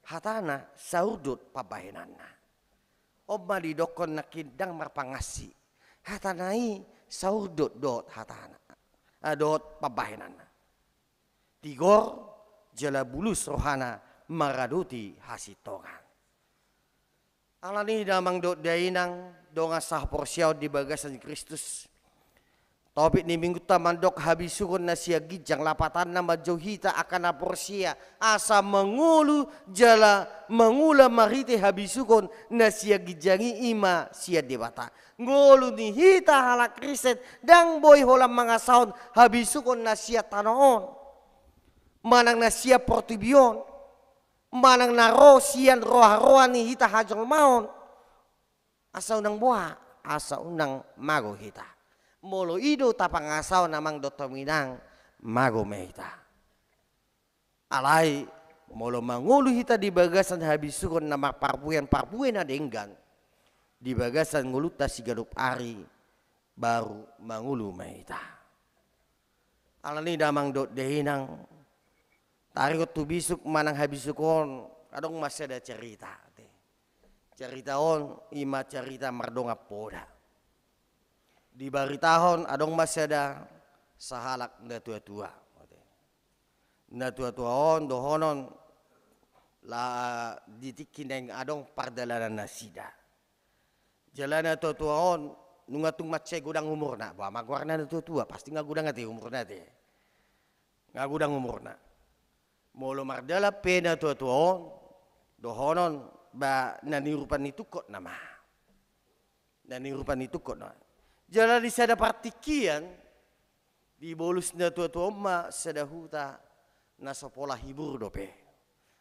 hatana saurdot pambahenanna. On ma didokkon nangkin ndang marpangansi. Hatana i saurdot dohot hatana, ah, dohot pambahenanna. Tigor jala bulus rohana mangaradoti hasintongan. Alani i damang dohot dainang, dongan sahaporseaon di bagasan Kristus. Topik ni minggunta mandok habisuhon na sian ginjang, lapatanna manjou hita angka na porsea asa mangolu jala mangula marhite habisuhon na sian ginjang i, i ma sian Debata. Ngolu ni hita halak Kristen ndang boi holan mangasahon habisuhon na sian tano on, manang na sian portibi on, manang na ro sian roha-roha ni hita hajolmaon. Asa unang boha, asa unang mago hita. Molo i do tapangasahon amang dohot dainang, mago ma hita. Alai molo mangolu hita di bagasan habisuhon na marparbue, parbue na denggan di bagasan ngolunta siganup ari, baru mangolu ma hita. Alani i damang dohot dainang, taringot tu bisuk manang habisuhon, adong ma sada carita. Carita on i ma carita mardongan poda. Dibaritahon adong ma sada sahalak natua-tua. Natua-tua on dohonon, la di tingki naeng adong pardalanan nasida. Jala natua-tua on nunga tung mansai godang umurna, boha ma goarna natua-tua, pasti nga godang ate umurna ate. Nga godang umurna. Molo mardalan pe natua-tua on, dohonon, ba na niurupan ni tungkot nama. Na niurupan ni tungkot nama. Jala di sada partingkian, dibolus natua-tua on ma sada huta na so pola hibur dope.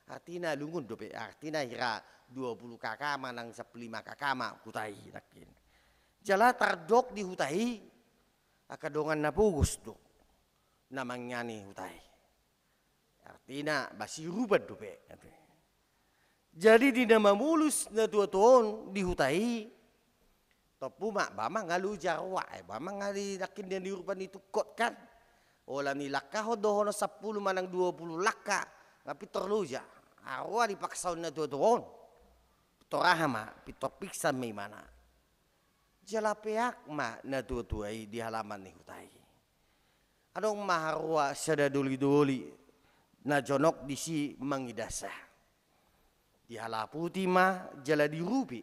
Artina lungun dope, artina hira dua pulu kaka manang sampulu lima kaka ma huta i nangkin. Jala tardok di huta i angka dongan na pogos do na mangiani huta i. Artina ba siurupan dope. Jadi di na mamolus natua-tua on di huta i, tompu ma ba ma nga loja roa, eh, ba ma nga di nangkin na niurupan ni tungkot kan. Holan dilangkahon dohonon sampulu manang dua pulu langka, nga pintor loja. Aroa dipaksaon natua-tua on. Pintor aha ma, pintor pingsan ma ibana. Jala peak ma natuatua i di halaman ni huta i. Adong ma haroa sada dolidoli na jonok disi mangidasa. Dihalaputi ma jala diurupi.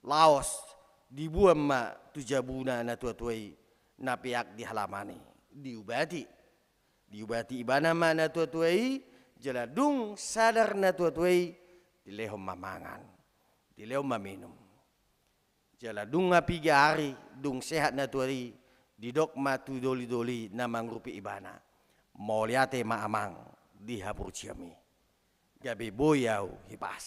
Laos diboan ma tu jabuna natuatua i na peak di halaman i. Diubati. Diubati ibana ma natuatua i, jala dung sadar natuatua i, dilehon ma mangan. Dilehon ma minum. Jala dung nga piga ari, dung sehat natuatua i, didok ma tu dolidoli na mangurupi ibana. Mauliate ma amang di haporseaonmi. Gabe boi ahu hipas.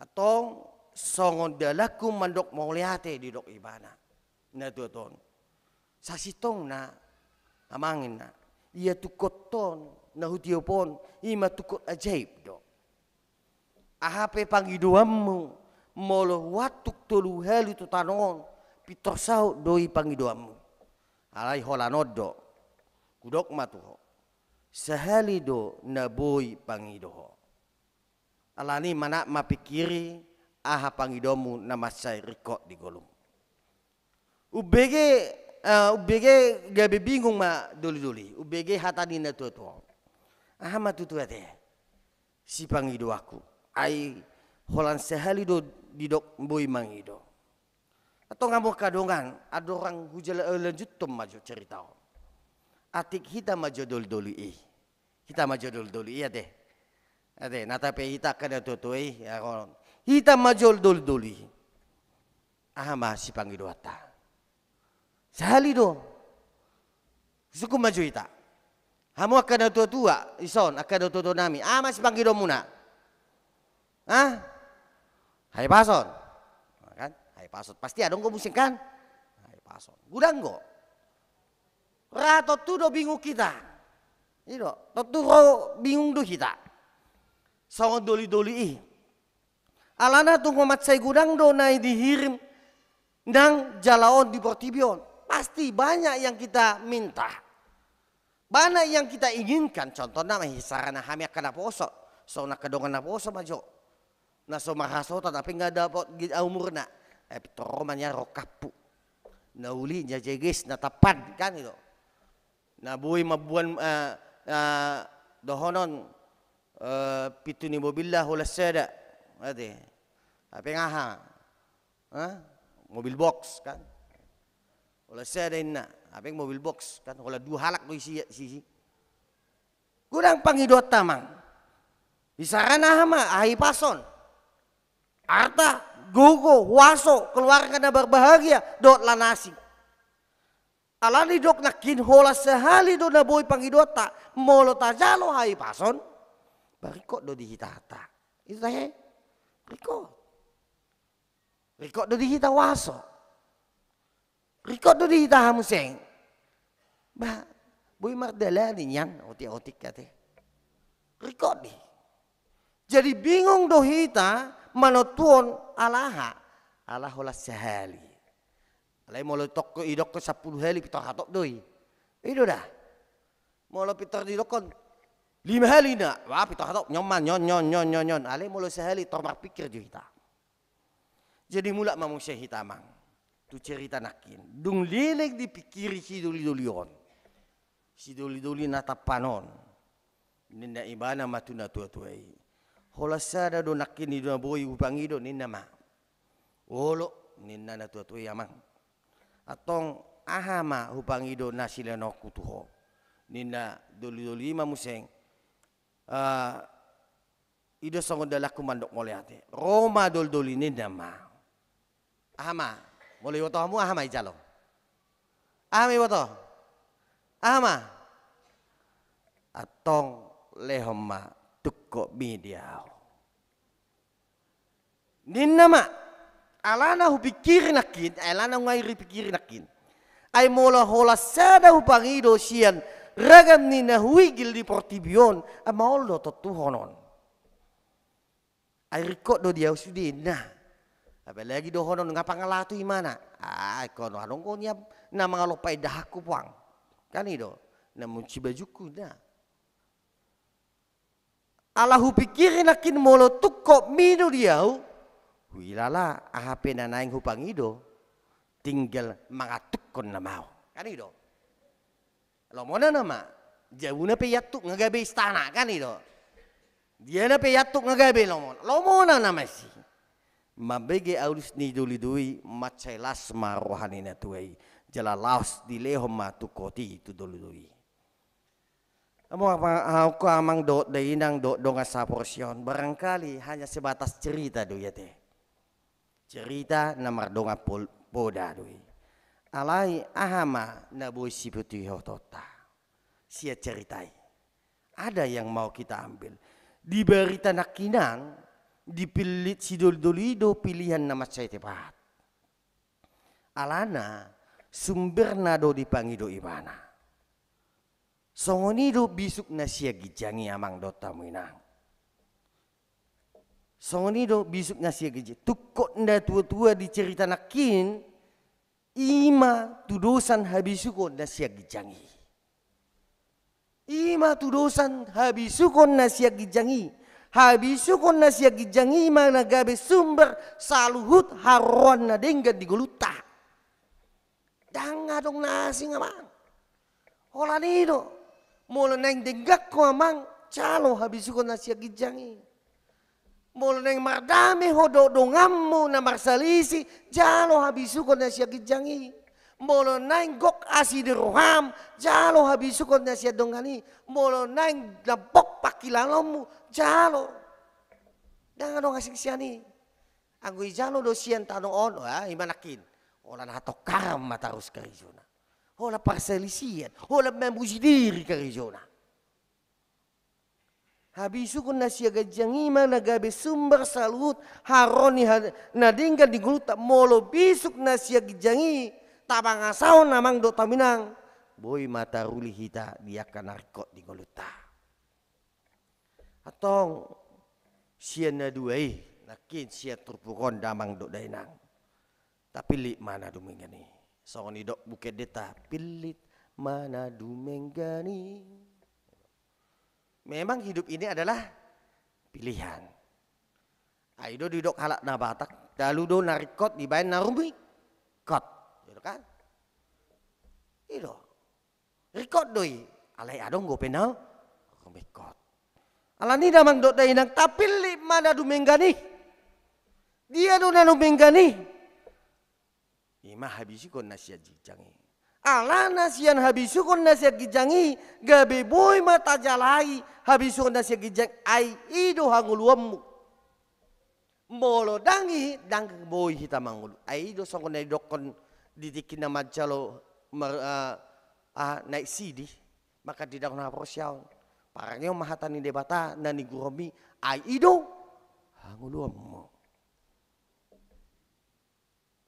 Antong songon dalanku mandok mauliate didok ibana. Natuatua on. Sasintongna amang inna. Ia tungkot on, na hutiop on, ima tungkot ajaib do. Aha pe pangidoanmu, molo huantuk tolu hali tu tano on, pintor saut do i pangidoanmu. Alai holan on do, hudok ma tu ho. Sahali do na boi pangido ho. Alani manat ma pingkiri, aha pangidoanmu na mansai ringkot di ngolum. Umbege, eh, umbege gabe bingung ma dolidoli. Umbege hata ni natuatua. Aha ma tutu ate sipangidoanku. Ai holan sahali do didok boi mangido. Antong hamu angka dongan, andorang hujala-, lanjuthon ma jo cerita on. Atik hita ma jo dolidoli i. Hita ma jo dolidoli i ate. Ate, nata pe hita angka natuatua i, ya, hita ma jo dolidoli i. Aha ma sipangidoanta. Sahali do. Sungkun ma jo hita. Hamu angka natuatua, dison, angka natuatua nami. Aha ma sipangidoanmuna. Hah? Hahipason. Kan? Hahipason. Pasti adong do muse kan? Hahipason. Godang do. Ra tontu do bingung hita. I do, tontu ro bingung do hita. Songon dolidoli i. Alana tung mansai godang do na dihirim nang jala on di portibi on. Pasti banyak yang kita minta. Banyak yang kita inginkan. Contohna ma, isarana hami angka naposo. Songon angka dongan naposo ma jo. Na so marhasohotan, tapi nga dapot gi-, umurna. Eh, pintor ro ma nian rongkappu. Na uli, na jeges, na tampan, kan i do. Na boi mamboan, eh, eh, dohonon, eh, pintu ni mobilna holan sada. Ate. Tapi nga aha? Hah? Mobil box, kan? Holan sada inna. Tapi mobil box, kan? Holan dua halak do isi, isi. Godang pangidoanta, amang. Isarana aha ma, hahipason. Arta, gogo, huaso, keluarga na berbahagia, dohot na asing. Alani didok nangkin holan sahali do na boi pangidoanta, molo tajalo hahipason, ba ringkot do di hita hata. I do tahe? Ringkot. Ringkot do di hita huaso. Ringkot do di hita hamu seng. Ba, boi mardalani nian, otik-otik ate. Ringkot di. Jadi bingung do hita manontuhon ala aha. Ala holan sahali. Alai molo tokko, idokkon sampulu hali, pintor hatop do i. I do da. Molo pintor didokkon lima hali na, wah, pintor hatop, nyoman, nyon, nyon, nyon, nyon, nyon. Alai molo sahali, tor marpingkir jo hita. Jadi mulak ma muse hita, amang, tu cerita nangkin. Dung leleng dipingkiri sidolidoli on. Sidolidoli na tampan on. Ninna ibana ma tu natuatua i. Holan sada do nangkin i do na boi hupangido, ninna ma. Olo, ninna natuatua i, amang. Antong aha ma hupangido na silehononku tu ho. Ninna dolidoli i ma muse. Ah, I do songon dalanku mandok mauliate. Ro ma dolidoli ninna ma. Aha ma? Molo iboto hamu aha ma ijalo? Aha ma iboto? Aha ma? Antong lehon ma tungkotmi di ahu. Ninna ma, alana hupingkiri nangkin, alana nunga hupingkiri nangkin. Ai molo holan sada hupangido sian ragam ni na huigil di portibi on, ai maol do tontuhonon. Ai ringkot do di ahu sude, ninna. Apalagi dohonon nga pangalatu imana. Ah, ingkon adong do nian na mangalompa indahanku puang. Kan i do, na munci bajungku, ninna. Ala hupingkiri nangkin molo tungkot mi do di ahu, huilala aha pe na naeng hupangido, tinggal mangantukkon nama ahu. Kan i do. Lomona nama, jabuna pe iantuk nga gabe istana, kan i do. Diana pe iantuk nga gabe lomona. Lomona nama si. Mambege alus ni dolidoli, mansai las ma roha ni natua i. Jala laos dilehon ma tungkot i tu dolidoli. Amang, amang, angka amang dohot dainang dohot dongan saporseaon, barangkali hanya sebatas cerita do i ate. Cerita na mardongan pol-, poda do i. Alai aha ma na boi sibotoonta sian cerita i? Ada yang mau kita ambil. Di barita nangkinan, dipillit si dolidoli do pilihan na mansai tepat. Alana sumberna do dipangido ibana. Songon i do bisuk na sian ginjang i, amang dohot hamu inang. Songon i do bisuk na sian ginjang i. Tungkot na tua-tua di cerita nangkin, i ma tudosan habisukon na sian ginjang i. I ma tudosan habisukon na sian ginjang i. Habisukon na sian ginjang i ma na gabe sumber saluhut haroroan na denggan di ngolunta. Ndang adong na asing, amang. Holan i do. Molo naeng denggan ho, amang, jalo habisukon na sian ginjang i. Molo naeng mardame ho dohot donganmu na marsalisi, jalo habisukon na sian ginjang i. Molo naeng gok asi di roham, jalo habisukon na sian dongan i. Molo naeng lampok pangkilalaonmu, jalo. Ndang adong asing sian i. Anggo ijalo do sian tano on, wah, i ma nangkin. Holan hatongkaran ma tarus karejona. Holan parsalisian, holan mamuji diri karejona. Habisukon na sian ginjang i ma na gabe sumber saluhut haroro ni ha-, na denggan di ngolunta. Molo bisuk na sian ginjang i tapangasahon, amang dohot hamu inang, boi ma taruli hita di angka na ringkot di ngolunta. Antong sian na dua i, nangkin sian turpuk on, damang dohot dainang, tapillit ma na dumenggan i. Songon nidok buku endenta, pillit ma na dumenggan i. Memang hidup ini adalah pilihan. Ai do didok halak na Batak, talu do na ringkot dibaen na rumingkot. Gitu kan? I do. Ringkot do i, alai adong dope na rumingkot. Alani i, damang dohot dainang, tapillit ma na dumenggan i. Dia do na dumenggan i? I ma habisukon na sian ginjang i. Alana sian habisukon na sian ginjang i, gabe boi ma tajalahi habisukon na sian ginjang i, ai i do hangoluanmu. Molo ndang i, ndang boi hita mangolu. Ai i do songon na didokkon di tingki na manjalo mar-, ah, ah, naek sidi, mangkandidangkon haporseaon. Parangehon ma hata ni Debata na niguruonmi, ai i do hangoluanmu.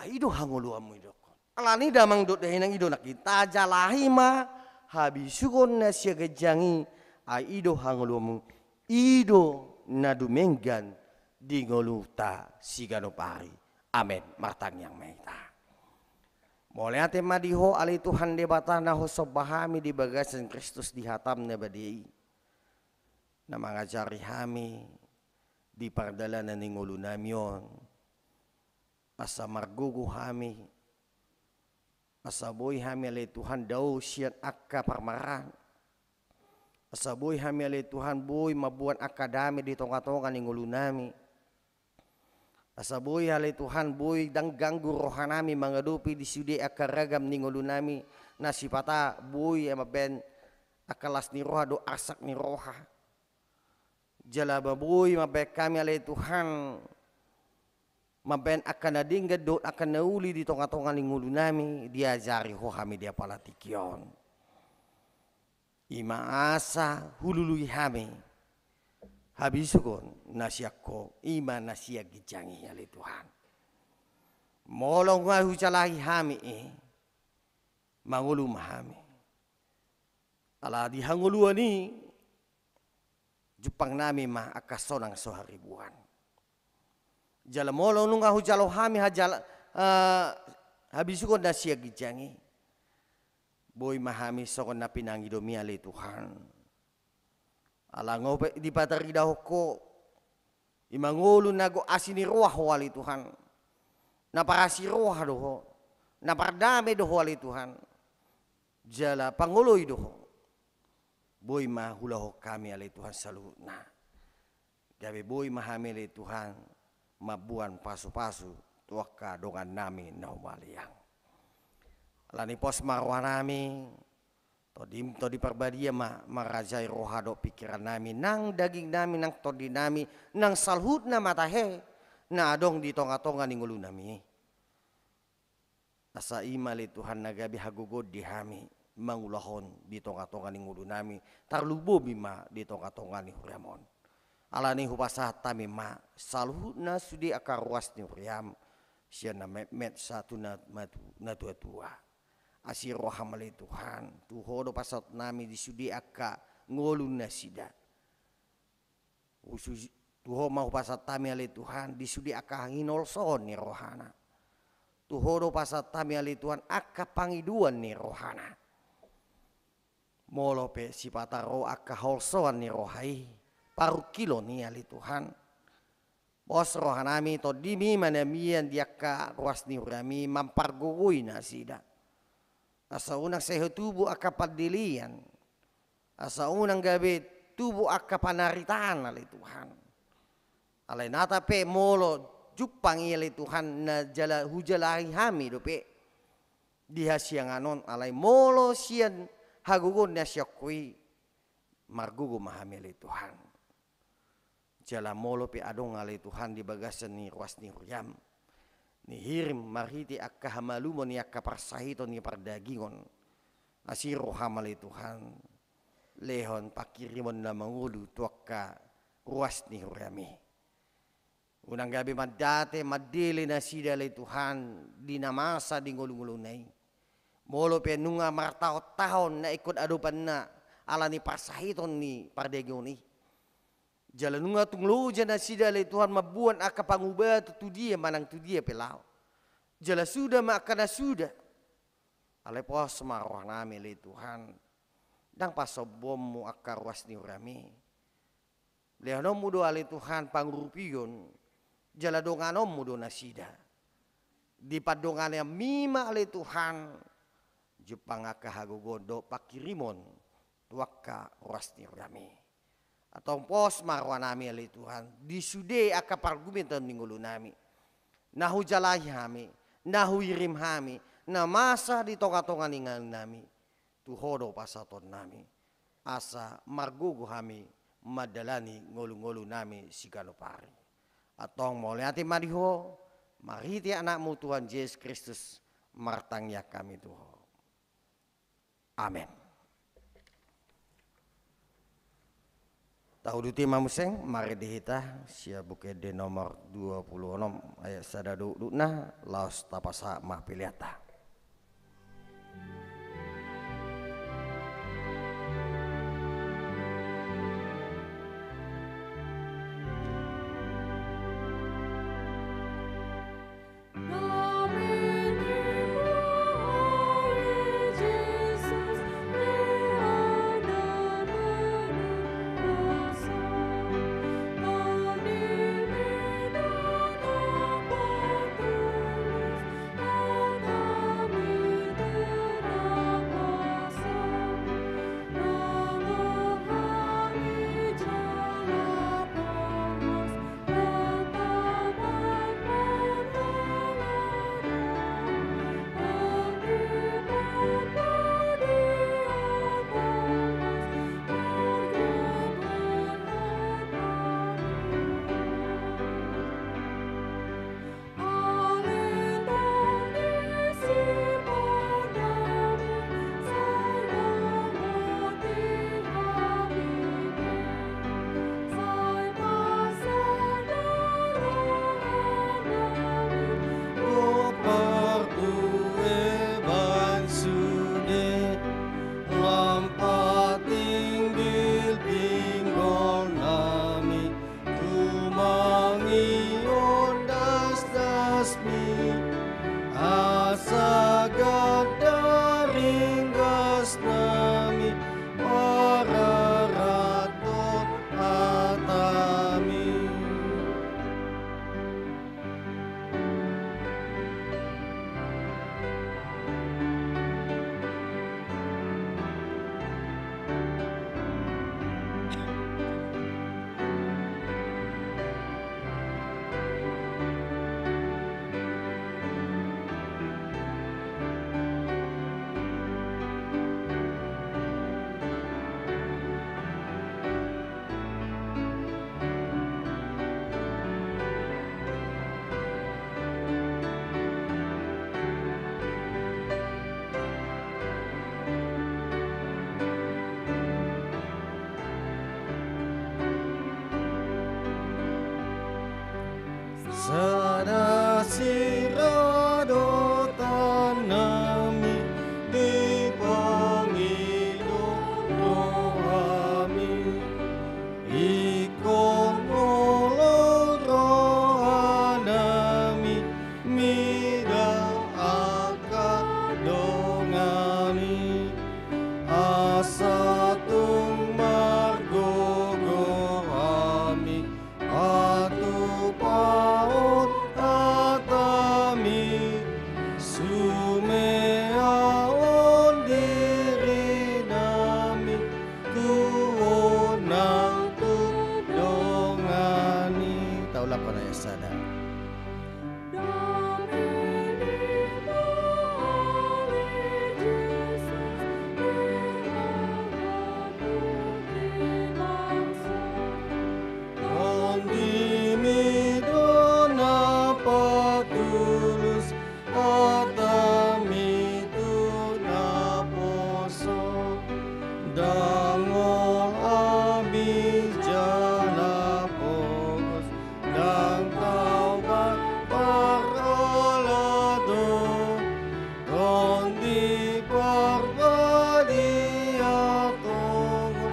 Ai i do hangoluanmu, didokkon. Alani i, damang dohot dainang, i do nangkin, tajalahi ma habisukon na sian ginjang i, ai i do hangoluanmu, i do na dumenggan di ngolunta siganup ari. Amen. Martangiang ma hita. Mauliate ma di Ho ale Tuhan Debata, na husomba hami di bagasan Kristus di hataM na badia i, na mangajari hami di pardalanan ni ngolunami on, asa margogo hami, asa boi hami ale Tuhan dao sian angka parmaraan, asa boi hami ale Tuhan boi mamboan angka dame di tonga-tonga ni ngolunami, asa boi ale Tuhan boi ndang ganggu rohanami mangadopi di sude angka ragam ni ngolunami, na sipata boi mambaen angka las ni roha dohot arsak ni roha. Jala boi mambaen hami ale Tuhan, mambaen angka na denggan dohot angka na uli di tonga-tonga ni ngolunami, diajari Ho hami di apala tingki on. I ma asa hulului hami habisukon na sian Ho, i ma na sian ginjang i ale Tuhan. Molo nunga hujalahi hami i, mangolu ma hami. Ala di hangoluan i, jumpang nami ma angka sonang so haribuan. Jala molo nunga hujalo hami hajala-, eh, habisukon na sian ginjang i, boi ma hami songon na pinangidomi ale Tuhan. Ala nga pe dipataridahon Ho, i ma ngolu na gok asi ni roha Ho ale Tuhan. Na parasi roha do Ho, na pardame do Ho ale Tuhan. Jala pangoloi do Ho. Boi ma huulahon hami ale Tuhan saluhutna. Gabe boi ma hami ale Tuhan mamboan pasupasu tu angka dongannami na humaliang. Ala ni i pos ma rohanami, Tondi, Tondi Parbadia ma mangarajai roha dohot pingkirannami, nang dagingnami, nang tondinami, nang saluhutna ma tahe na adong di tongatonga ni ngolunami. Asa i ma ale Tuhan na gabe hagogoon di hami mangulahon di tongatonga ni ngolunami, tarlumobi ma di tongatonga ni huriam on. Ala ni i hupasahat hami ma saluhutna sude angka ruas ni huriam, sian na metmet sahat tu na matu-, na tuatua. Asi roham ale Tuhan, tu Ho do pasahatonnami di sude angka ngolu nasida. Husu-, tu Ho ma hupasahat hami ale Tuhan di sude angka hinolsohon ni rohana. Tu Ho do pasahat hami ale Tuhan angka pangidoan ni rohana. Molo pe sipata ro angka holsoan ni roha i, parungkilon i ale Tuhan. Pos rohanami, Tondimi ma na mian di angka ruas ni huriami mampargogoi nasida. Asa unang sai tubu angka pandelean. Asa unang gabe tubu angka panaritaan ale Tuhan. Alai nata pe molo jumpang i ale Tuhan na jala hujalahi hami dope di hasiangan on, alai molo sian hagogoon na sian Ho i, margogo ma hami ale Tuhan. Jala molo pe adong ale Tuhan di bagasan ni ruas ni huriam, nihirim marhite angka hamalumon ni angka parsahiton ni pardagingon, asi roham ale Tuhan, lehon pangkirimon na mangolu tu angka ruas ni huriami. Unang gabe mandate mandele nasida ale Tuhan di na masa di ngolungoluna i. Molo pe nunga martahontaon na ingkon adopanna ala ni parsahiton ni pardagingon i. Jala nunga tung loja nasida ale Tuhan mamboan angka pangubaton tu dia manang tu dia pe laho. Jala suda ma angka na suda. Alai pos ma rohanami ale Tuhan. Ndang pasombuonmu angka ruas ni huriami. Lehononmu do ale Tuhan pangurupion, jala donganonmu do nasida. Di pandongananmi ma ale Tuhan, jumpang angka hagogoon dohot pangkirimon tu angka ruas ni huriami. Antong pos ma rohanami ale Tuhan, di sude angka pargumeton ni ngolunami. Na hujalahi hami, na huirim hami, na masa di tongatonga ni inganonnami. Tu Ho do pasahatonnami, asa margogo hami mandalani ngolungolunami siganup ari. Antong mauliate ma di Ho, marhite Anakmu Tuhan Jesus Kristus, martangiang hami tu Ho. Amen. Tauduti ma muse, marende hita sian Buku Ende nomor dua puluh enam ayat sada do udutna, laos tapasahat ma peleanta. Kongolong rohanami, mida angka dongan i, asa tung margogo hami, patupahon hatami, sumeaon dirinami, tu on nang tu dongan i. Taulak hona i sada. Tondimi do na patulus, hatami tu na poso, ndang olo hami jala pogos, ndang taubat parhalado, Tondi Parbadia tongon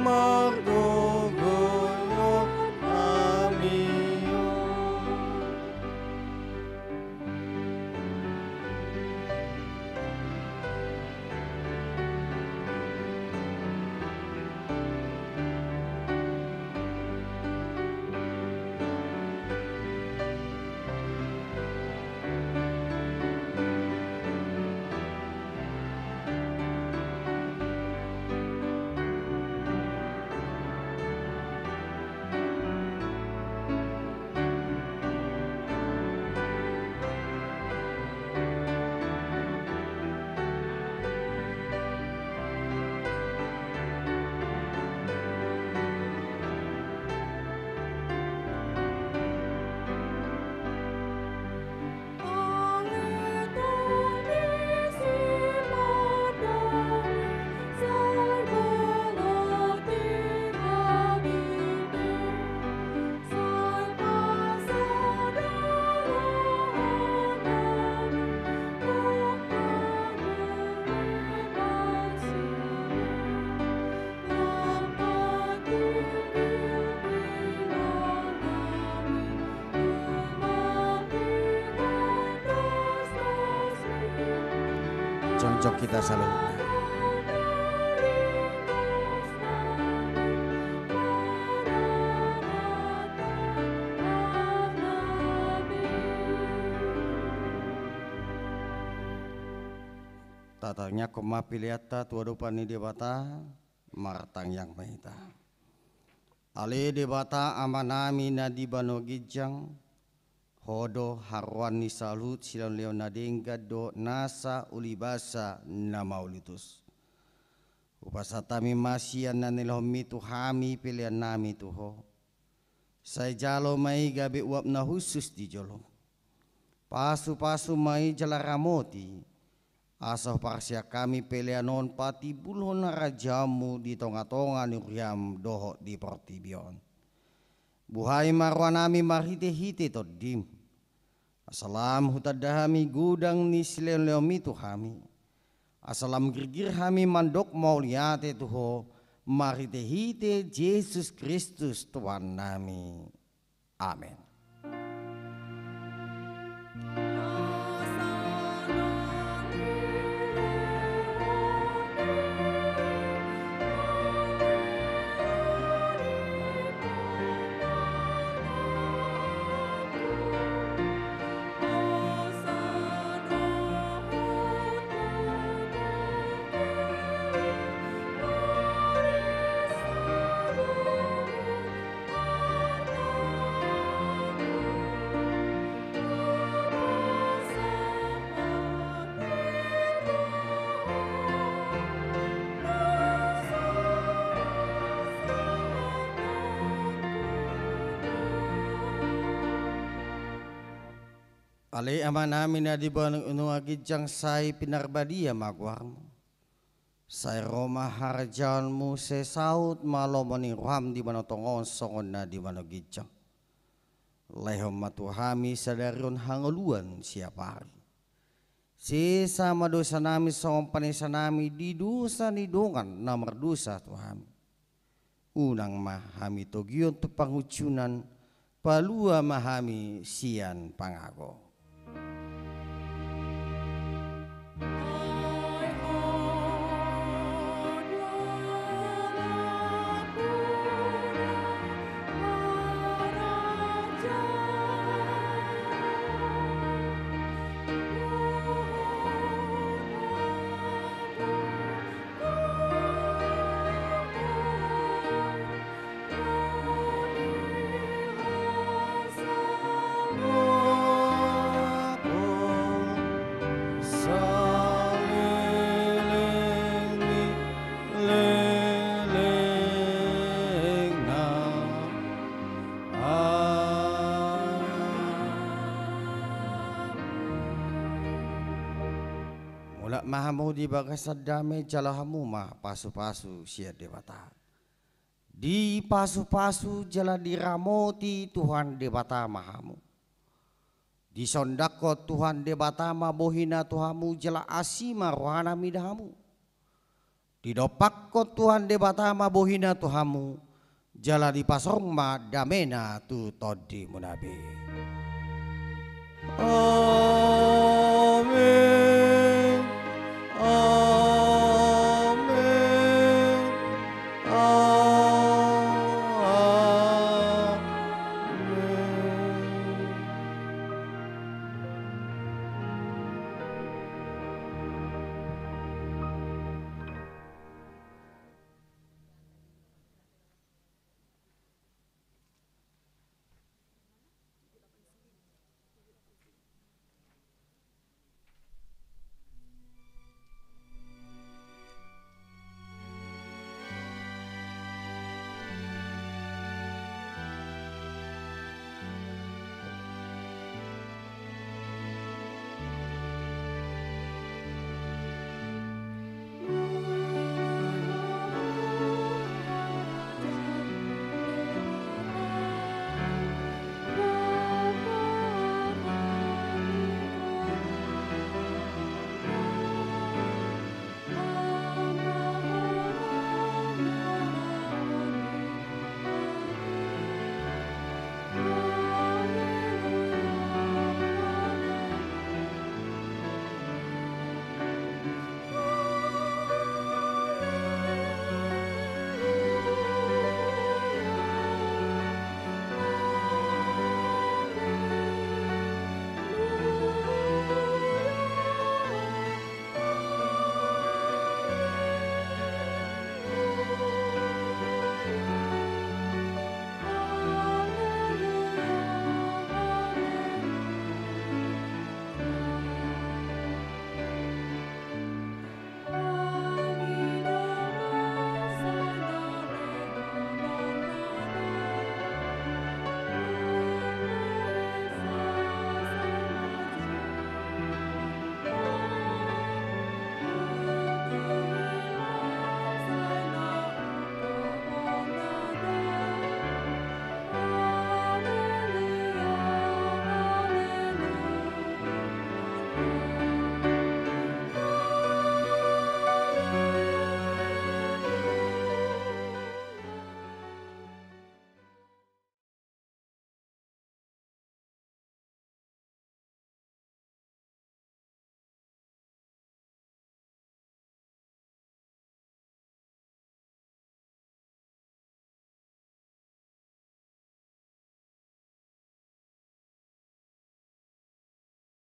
margogoion hami on. Jongjong hita saluhutna. Tatangiangkon ma peleanta tu adopan ni Debata. Martangiang ma hita. Ale Debata Amanami na di banua ginjang, Ho do haroroan ni saluhut silehonlehon na denggan dohot nasa ulibasa na mauliutus. Hupasahat hami ma sian na nilehonmi tu hami peleannami tu Ho. Sai jalo ma i gabe uap na hushus di jolom. Pasupasu ma i jala ramoti, asa huparsian hami pelean on patimbulhon harajaonmu di tongatonga ni huriam dohot di portibi on. Buhai ma rohanami marhitehite Tondim, asa lam hutanda hami godang ni silehonlehonmi tu hami, asa lam girgir hami mandok mauliate tu Ho marhitehite Jesus Kristus Tuhannami. Amen. Ale Amanami na di banua ginjang, sai pinarbadia ma goarmu. Sai ro ma harajaonmu, sai saut ma lomo ni roham di banua tonga on songon na di banua ginjang. Lehon ma tu hami sadari on hangoluan siapari. Sesa ma dosanami songon panesanami di dosa ni dongan na mardosa tu hami. Unang ma hami togihon tu pangunjunan, palua ma hami sian pangago. Mulak ma hamu di bagasan dame, jalo hamu ma pasu-pasu sian Debata. Dipasu-pasu jala diramoti Tuhan Debata ma hamu. Disondangkon Tuhan Debata ma bohina tu hamu jala asi ma rohana mida hamu. Didompakkon Tuhan Debata ma bohina tu hamu, jala dipasong ma damena tu tondimuna be. Amen.